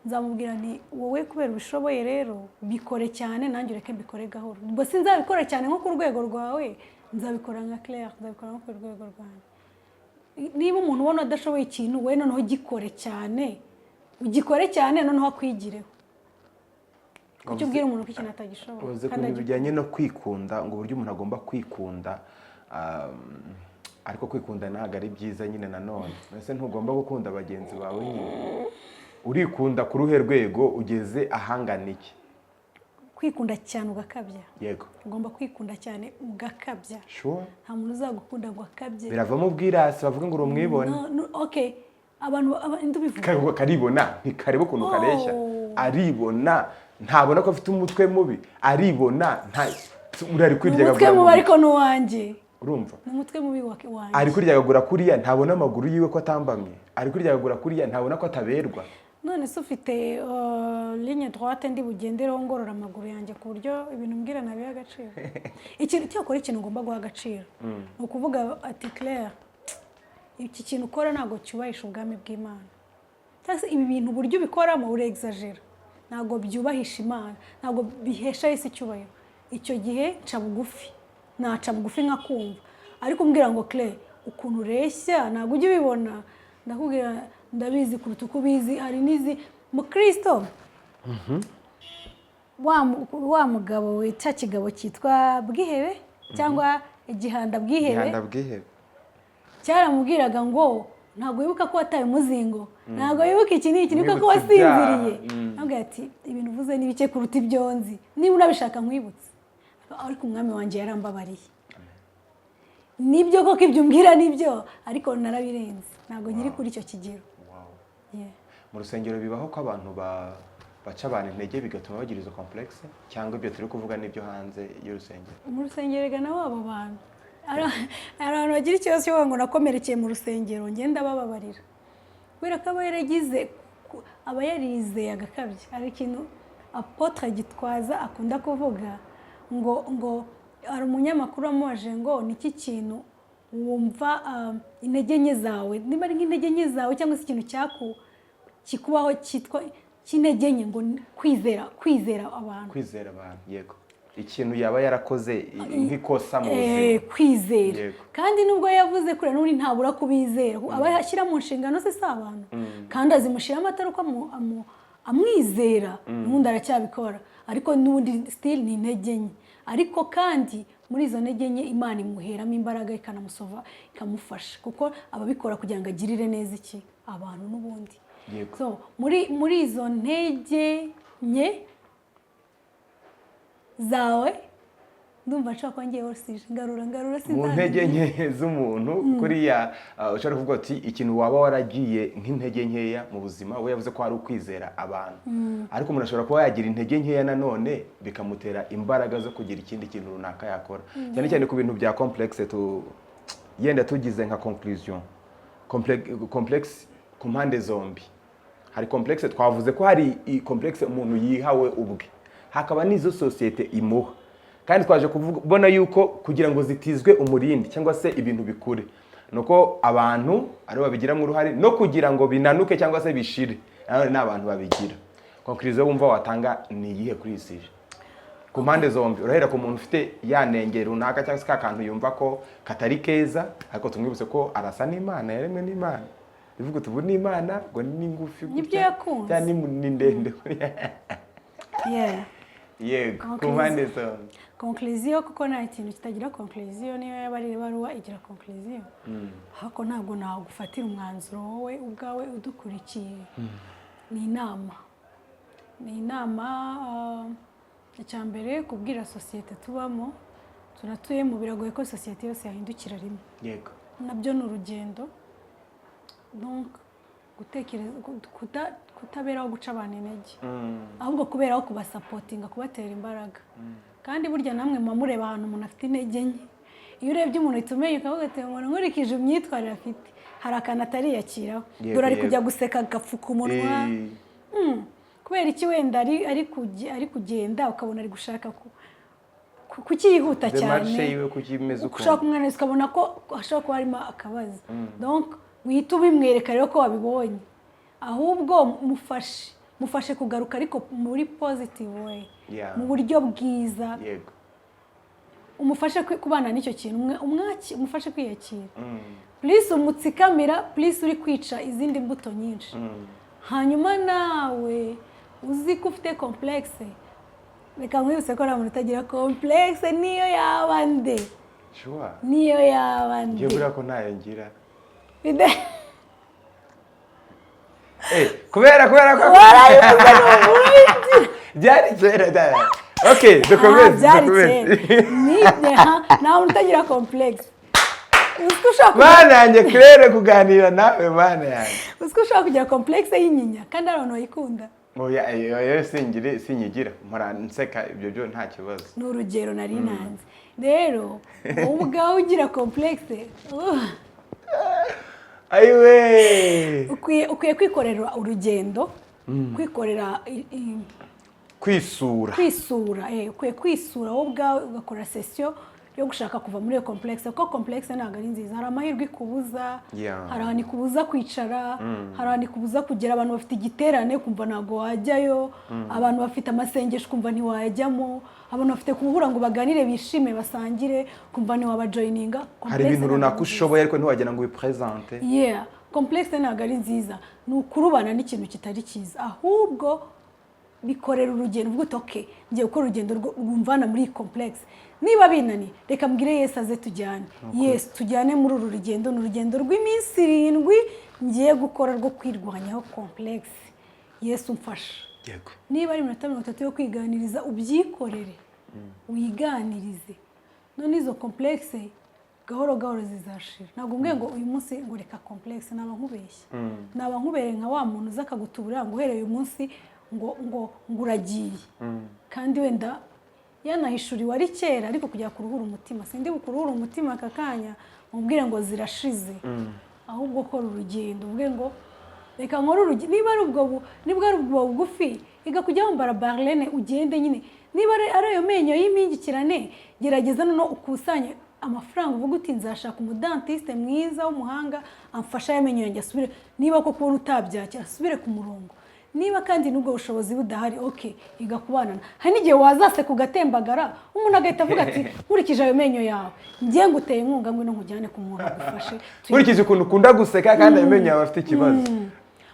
[SPEAKER 1] nzamubwira nti: "Wowe kubera ubishoboye rero bikore cyane, nanjye ureke mbikore gahoro." Ubwo sinzabikora cyane nko ku rwego rwawe, nzabikora nka Claire, nzabikora nko ku rwego rwanjye. Niba umuntu ubona adashoboye ikintu, we noneho gikore cyane, ugikore cyane, noneho akwigireho. Kuki ubwira umuntu ko ikintu atagishoboye
[SPEAKER 2] Uvuze ku
[SPEAKER 1] kandi
[SPEAKER 2] bintu bijyanye no kwikunda, ngo uburyo umuntu agomba kwikunda, ariko kwikunda ntabwo ari byiza nyine nanone. Ese ntugomba gukunda bagenzi bawe nyine? Urikunda ku ruhe rwego, ugeze ahangana iki?
[SPEAKER 1] Kwikunda cyane ugakabya?
[SPEAKER 2] Yego.
[SPEAKER 1] Ugomba kwikunda cyane ugakabya.
[SPEAKER 2] Sure.
[SPEAKER 1] Nta muntu uzagukunda ngo akabye.
[SPEAKER 2] Biravamo ubwirasi, bavuga ngo uri umwibone.
[SPEAKER 1] No, no, okay, abantu ndubivuga.
[SPEAKER 2] Karibona, ntikareba ukuntu kareshya.
[SPEAKER 1] Oh.
[SPEAKER 2] Aribona, ntabona ko afite umutwe mubi, aribona, nta uri ari
[SPEAKER 1] Ni
[SPEAKER 2] kwiryagagura
[SPEAKER 1] umutwe
[SPEAKER 2] mu
[SPEAKER 1] mubi, ariko ni uwanjye.
[SPEAKER 2] Urumva?
[SPEAKER 1] Ni umutwe mubi wanjye.
[SPEAKER 2] Ari kuryagagura kuriya, ntabona amaguru yiwe ko atambamye. Ari kuryagagura kuriya, ntabona ko ataberwa.
[SPEAKER 1] None se ufite ligne droite ndi bugendereho ngorora amaguru yanjye, ku buryo ibintu mbwira nabiha agaciro? Ikintu cyakora, ikintu ugomba guha agaciro ni ukuvuga ati: "Claire, iki kintu ukora ntabwo cyubahisha ubwami bw'Imana," cyangwa se "Ibi bintu uburyo ubikoramo urexagera, ntabwo byubahisha Imana, ntabwo bihesha Yesu icyubahiro." Icyo gihe nca bugufi, naca bugufi nkakumva. Ariko umbwira ngo: "Claire, ukuntu ureshya ntabwo ujya ubibona?" Ndakubwira: "Ndabizi kuruta uko ubizi." Hari n'izi mukristo wa mugabo we, cya kigabo cyitwa Bwihebe cyangwa Igihanda Bwihebe.
[SPEAKER 2] Gihanda Bwihebe.
[SPEAKER 1] Cyaramubwiraga ngo: "Ntabwo wibuka ko wataye umuzingo, ntabwo wibuka iki n'iki, niko ko
[SPEAKER 2] Mwibutse
[SPEAKER 1] wasinziriye."
[SPEAKER 2] ibyaha.
[SPEAKER 1] Ntabwo ati: "Ibintu uvuze ni bike kuruta ibyo nzi. Niba unabishaka nkwibutse, ariko Umwami wanjye yarambabariye. Nibyo koko ibyo umbwira nibyo, ariko narabirenze, ntabwo nkiri kuri icyo kigero." Yeah.
[SPEAKER 2] Mu rusengero bibaho ko abantu baca abantu intege bigatuma bagira izo complexe, cyangwa ibyo turi kuvuga n'ibyo hanze y'urusengero?
[SPEAKER 1] Mu rusengero rega nabo abo bantu, hari abantu bagira ikibazo cyo kuvuga ngo nakomerekeye mu rusengero. Ngenda bababarira kubera ko aba yaragize, aba yarizeye agakabya. Hari ikintu Apôtre Gitwaza akunda kuvuga, ngo hari umunyamakuru wamubajije ngo: "Niki kintu wumva intege nke zawe, niba ari nk'intege nke zawe cyangwa se ikintu kikubaho cyitwa cy'intege nke?" Ngo ni kwizera abantu.
[SPEAKER 2] Kwizera abantu, yego, ikintu yaba yarakoze nk'ikosa mu buzima.
[SPEAKER 1] Kwizera.
[SPEAKER 2] Yego.
[SPEAKER 1] Kandi nubwo yavuze kure, n'ubundi ntabura kubizera. Aba ashyira mu nshingano ze si abantu, kandi azimushyiramo atari uko amwizera, n'ubundi aracyabikora, ariko n'ubundi still ni intege nke. Ariko kandi muri izo ntege nke Imana imuheramo imbaraga, ikanamusova, ikamufasha, kuko ababikora kugira ngo agirire neza iki? Abantu n'ubundi. So muri izo ntege nke zawe, ndumva nshobora kuba ngiye hose, ngarura, ngarura.
[SPEAKER 2] Mu
[SPEAKER 1] Sinzamenya.
[SPEAKER 2] ntege nke z'umuntu kuriya, ushobora kuvuga uti ikintu waba waragiye nk'intege nkeya mu buzima, we yavuze ko hari ukwizera abantu, ariko umuntu ashobora kuba yagira intege nkeya nanone bikamutera imbaraga zo kugira ikindi kintu runaka yakora, cyane cyane ku bintu bya complexe. Tu yenda tugize nka conclusion, complexe ku mpande zombi. Hari complexe, twavuze ko hari complexe umuntu yihawe ubwe, hakaba n'izo sosiyete imuha, kandi twaje kubona yuko kugira ngo zitizwe umurindi cyangwa se ibintu bikure nuko abantu aribo babigiramo uruhare, no kugira ngo binanuke cyangwa se bishire nanone ni abantu babigira. Conclusion wumva watanga ni iyihe kuri iyi sujet ku mpande zombi? Urahera ku muntu ufite ya nenge runaka cyangwa se ka kantu yumva ko katari keza, ariko tumwibutse ko arasa n'Imana, yaremwe n'Imana, bivuga uti ubu ni Imana ngo ni ngufi
[SPEAKER 1] Nibyo
[SPEAKER 2] gutya,
[SPEAKER 1] yakunze.
[SPEAKER 2] cyangwa ni ndende kuriya. Yego, ku mpande zombi.
[SPEAKER 1] Conclusion, kuko nta kintu kitagira conclusion, niyo yaba ari ibaruwa igira conclusion. Ariko ntabwo nagufatira umwanzuro wowe ubwawe udukurikiye. Ni inama, ni inama. Icya mbere, kubwira sosiyete tubamo, tunatuyemo, biragoye ko sosiyete yose yahindukira rimwe. Nabyo ni urugendo. Donc Gutekereza kutaberaho guca abantu intege, ahubwo kuberaho kubasupportinga, kubatera imbaraga. Kandi burya namwe muba mureba ahantu umuntu afite intege nke. Iyo urebye umuntu uhita umenya, ukavuga ati: "Umuntu nkurikije imyitwarire afite, hari akantu atariyakiraho." Dore ari kujya guseka agapfuka umunwa. Kubera iki? Wenda ari kugenda ukabona ari gushaka kuki yihuta cyane.
[SPEAKER 2] Démarche yiwe kuki imeze
[SPEAKER 1] ushobora
[SPEAKER 2] ukuntu.
[SPEAKER 1] Kumwanariza ukabona ko hashobora kuba harimo akabazo. Donc wihita ubimwereka rero ko wabibonye, ahubwo mufashe kugaruka, ariko muri positive way, mu buryo bwiza. Umufashe kubana n'icyo kintu, umufashe kwiyakira. Plus umutsikamira, plus uri kwica izindi mbuto nyinshi. Hanyuma nawe uzi ko ufite complexe, reka nkwibutse ko nta muntu utagira complexe, niyo yaba nde. Niyo yaba nde.
[SPEAKER 2] Ngiye buriya ko ntayo ngira. Kubera ko
[SPEAKER 1] Warayivuze, ni ubundi.
[SPEAKER 2] Byari kera da. Okay, dukomeze.
[SPEAKER 1] Byari
[SPEAKER 2] Dukomeze.
[SPEAKER 1] kera. Nta muntu utagira complexe. Uzi ko ushobora kugira
[SPEAKER 2] Mana yanjye Claire, kuganira nawe, Mana yanjye.
[SPEAKER 1] Uzi ko ushobora kugira complexe y'inyinya kandi hari abantu bayikunda?
[SPEAKER 2] Oya, oya, singire, sinyigira, mpora nseka, ibyo byo nta kibazo.
[SPEAKER 1] Ni urugero nari ntanze. Rero wowe ubwawe ugira complexe,
[SPEAKER 2] Ayiwe!
[SPEAKER 1] ukwiye kwikorera urugendo, kwikorera
[SPEAKER 2] Kwisura.
[SPEAKER 1] Kwisura, ukwiye kwisura wowe ubwawe, ugakora session yo gushaka kuva muri iyo complexe, kuko complexe ntabwo ari nziza. Hari amahirwe ikubuza, hari ahantu ikubuza kwicara, hari ahantu ikubuza kugera. Abantu bafite igiterane ukumva ntabwo wajyayo, abantu bafite amasengesho ukumva ntiwajyamo, abantu bafite guhura ngo baganire, bishime, basangire, ukumva ntiwabajoininga.
[SPEAKER 2] Hari
[SPEAKER 1] Complexe
[SPEAKER 2] ibintu
[SPEAKER 1] ntabwo
[SPEAKER 2] runaka
[SPEAKER 1] ari nziza.
[SPEAKER 2] ushoboye ariko ntiwagera ngo ubiprésente.
[SPEAKER 1] Yeah, complexe ntabwo ari nziza, ni ukurubana n'ikintu kitari cyiza. Ahubwo bikorera urugendo, uvuga uti: "Okay, ngiye gukora urugendo rwumvana muri iyi complexe. Niba binaniye, reka mbwire Yesu aze tujyane, Yesu tujyane muri uru rugendo." Ni urugendo rw'iminsi 7 ngiye gukora rwo kwirwanyaho complexe. Yesu mfasha. Niba ari iminota 30 yo kwiganiriza, ubyikorere, wiganirize. None izo complexe gahoro gahoro zizashira. Ntabwo mbwiye ngo uyu munsi ngo reka complexe, naba nkubeshye, naba nkubereye nka wa muntu uza akagutuburira ngo uhereye uyu munsi ngo uragiye, kandi wenda yanahishuriwe ari kera. Ariko kujya kuruhura umutima, sindi bukuruhure umutima aka kanya mubwire ngo zirashize. Ahubwo kora urugendo, uvuge ngo reka nkore urugendo. Niba ari ubwo bugufi, iga kujya wambara barlene ugende nyine. Niba ari ayo menyo y'impingikirane, gerageza noneho ukusanye amafaranga, uvuga uti: "Nzashaka umudentiste mwiza w'umuhanga amfashe aya menyo yanjye asubire." Niba koko ubona utabyakira, asubire ku murongo. Niba kandi n'ubwo bushobozi budahari, ok, iga kubana. Hari n'igihe wazaseka ugatembagara, umuntu agahita avuga ati: "Nkurikije ayo menyo yawe, ngiye nguteye inkunga, ngwino nkujyane ku muntu agufashe."
[SPEAKER 2] Nkurikije ukuntu ukunda guseka kandi amenyo yawe afite ikibazo.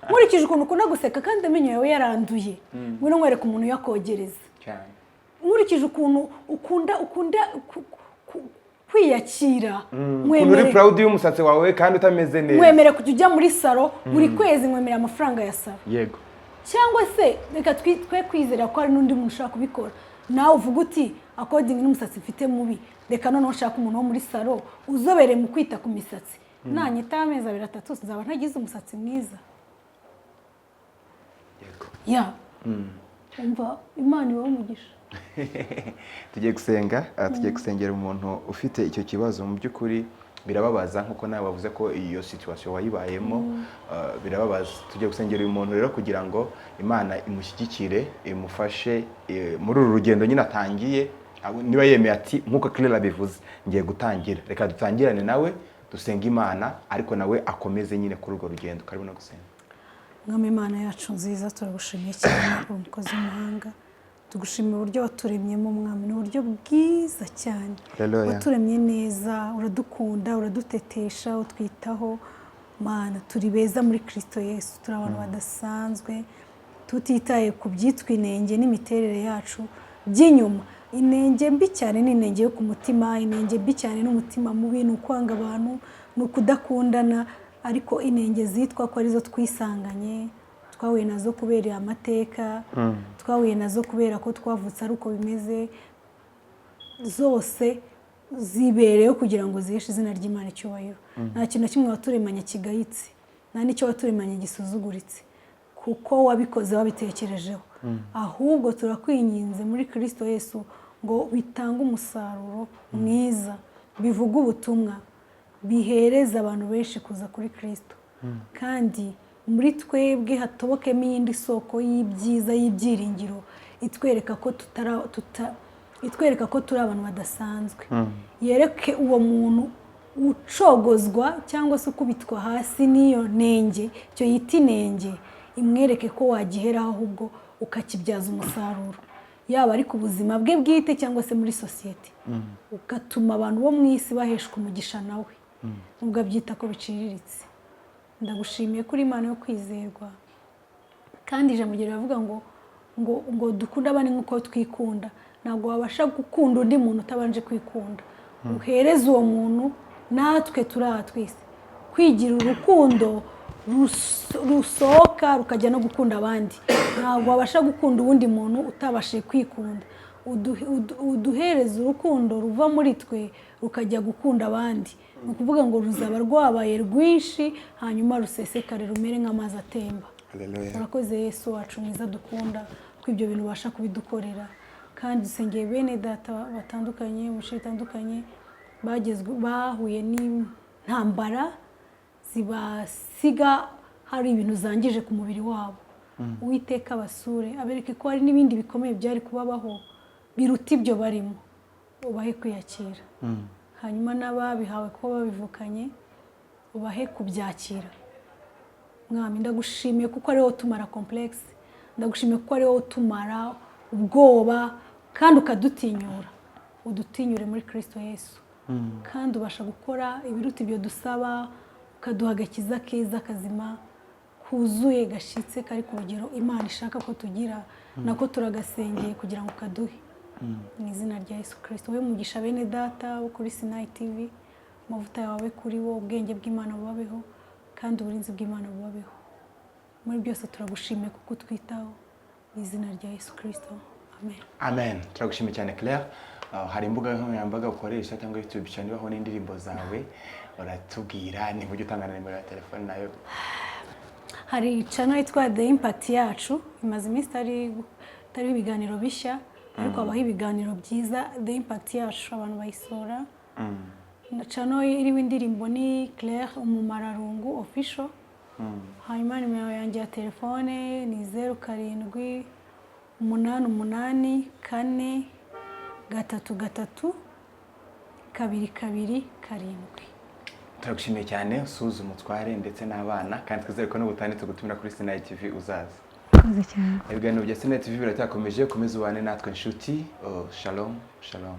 [SPEAKER 1] Nkurikije ukuntu ukunda guseka kandi amenyo yawe yaranduye, ngwino nkwereke umuntu uyakogereza. Nkurikije ukuntu ukunda kwiyakira,
[SPEAKER 2] Ukuntu uri proud y'umusatsi wawe kandi utameze neza,
[SPEAKER 1] nkwemere kujya ujya muri salon buri kwezi, nkwemere amafaranga ya salon. Cyangwa se reka twe kwizera ko hari n'undi muntu ushobora kubikora, nawe uvuga uti: "According n'umusatsi mfite mubi, reka noneho nshaka umuntu wo muri salon uzobereye mu kwita ku misatsi, nanyitaho amezi 2, 3, nzaba ntagize umusatsi mwiza." Ya, umva, Imana ibahe umugisha.
[SPEAKER 2] Tugiye gusenga, tugiye gusengera umuntu ufite icyo kibazo. Mu by'ukuri birababaza, nk'uko nawe wavuze ko iyo situation wayibayemo, birababaza. Tugiye gusengera uyu muntu rero kugira ngo Imana imushyigikire, imufashe muri uru rugendo nyine atangiye. Niba yemeye ati nk'uko Claire abivuze, ngiye gutangira, reka dutangirane nawe dusenge Imana, ariko nawe akomeze nyine kuri urwo rugendo. Karibu no gusenga.
[SPEAKER 1] Mwami Imana yacu nziza, turagushimiye cyane, uri umukozi w'umuhanga. Tugushimiye uburyo waturemyemo, Mwami, ni uburyo bwiza cyane.
[SPEAKER 2] Haleluya.
[SPEAKER 1] Waturemye neza, uradukunda, uradutetesha, utwitaho. Mana, turi beza muri Kirisito Yesu, turi abantu badasanzwe, tutitaye ku byitwa inenge n'imiterere yacu by'inyuma. Inenge mbi cyane ni inenge yo ku mutima, inenge mbi cyane n'umutima mubi, ni ukwanga abantu, ni ukudakundana. Ariko inenge zitwa ko arizo twisanganye, twahuye nazo kubera amateka, twahuye nazo kubera ko twavutse ari uko bimeze, zose zibereyeho kugira ngo ziheshe izina ry'Imana icyubahiro. Nta kintu na kimwe waturemanye kigayitse, nta kintu na kimwe waturemanye kidasa neza. Nta n'icyo waturemanye gisuzuguritse, kuko wabikoze wabitekerejeho. Ahubwo turakwinginze muri Kirisito Yesu ngo bitange umusaruro mwiza, bivuge ubutumwa, bihereza abantu benshi kuza kuri Kirisito, kandi muri twebwe hatobokemo iyindi soko y'ibyiza, y'ibyiringiro, itwereka ko turi abantu badasanzwe. Yereke uwo muntu ucogozwa cyangwa se ukubitwa hasi n'iyo nenge, icyo yita inenge, imwereke ko wagiheraho ahubwo ukakibyaza umusaruro, yaba ari ku buzima bwe bwite cyangwa se muri sosiyete, ugatuma abantu bo mu isi baheshwa umugisha nawe, nubwo abyita ko biciriritse. Ndagushimiye kuri Imana yo kwizerwa, kandi ijambo ryawe riravuga ngo dukunde abandi nk'uko twikunda. Ntabwo wabasha gukunda undi muntu utabanje kwikunda. Uhereze uwo muntu, natwe turi aha twese, kwigira urukundo rusohoka rukajya no gukunda abandi. Ntabwo wabasha gukunda uwundi muntu utabashije kwikunda. Uduhereze urukundo ruva muri twe rukajya gukunda abandi. Ni ukuvuga ngo ruzaba rwabaye rwinshi, hanyuma rusesekare, rumere nk'amazi atemba.
[SPEAKER 2] Hallelujah.
[SPEAKER 1] Urakoze Yesu wacu mwiza dukunda, ko ibyo bintu ubasha kubidukorera. Kandi dusengeye bene data batandukanye mu bice bitandukanye bagezwe, bahuye n'intambara zibasiga hari ibintu zangije ku mubiri wabo. Uwiteka basure, abereke ko hari n'ibindi bikomeye byari kubabaho biruta ibyo barimo, ubahe kwiyakira. Hanyuma n'ababihawe kuba babivukanye, ubahe kubyakira. Mwami, ndagushimiye kuko ari wowe utumara complexe. Ndagushimiye kuko ari wowe utumara ubwoba kandi ukadutinyura. Udutinyure muri Kirisito Yesu, kandi ubasha gukora ibiruta ibyo dusaba, ukaduha agakiza keza, kazima, kuzuye, gashyitse, kari ku rugero Imana ishaka ko tugira. Nako turagasengeye kugira ngo ukaduhe mu izina rya Yesu Kirisito. Wowe mugisha bene data bo kuri Sinayi TV, amavuta yawe abe kuri bo, ubwenge bw'Imana bubabeho, kandi uburinzi bw'Imana bubabeho muri byose. Turagushimiye kuko utwitaho, mu izina rya Yesu Kirisito, amen.
[SPEAKER 2] Amen. Turagushimiye cyane, Claire. Hari imbuga nkoranyambaga ukoresha cyangwa YouTube channel ibaho n'indirimbo zawe? Uratubwira niba ujya utanga na nimero ya telefone nayo.
[SPEAKER 1] Hari channel yitwa The Impact Yacu, imaze iminsi itariho ibiganiro bishya, ariko habaho ibiganiro byiza. The Impact Yacu, abantu bayisura. Na channel iriho indirimbo ni Claire Umumararungu Official. Hanyuma nimero yanjye ya telefone ni 0788433227.
[SPEAKER 2] Turagushimiye cyane. Usuhuze umutware ndetse n'abana, kandi twizere ko n'ubutane tugutumira kuri Sinayi TV uzaza.
[SPEAKER 1] Murakoze cyane.
[SPEAKER 2] Ibiganiro bya Sinayi TV biracyakomeje. Komeza ubane natwe, inshuti. Oh, shalom shalom.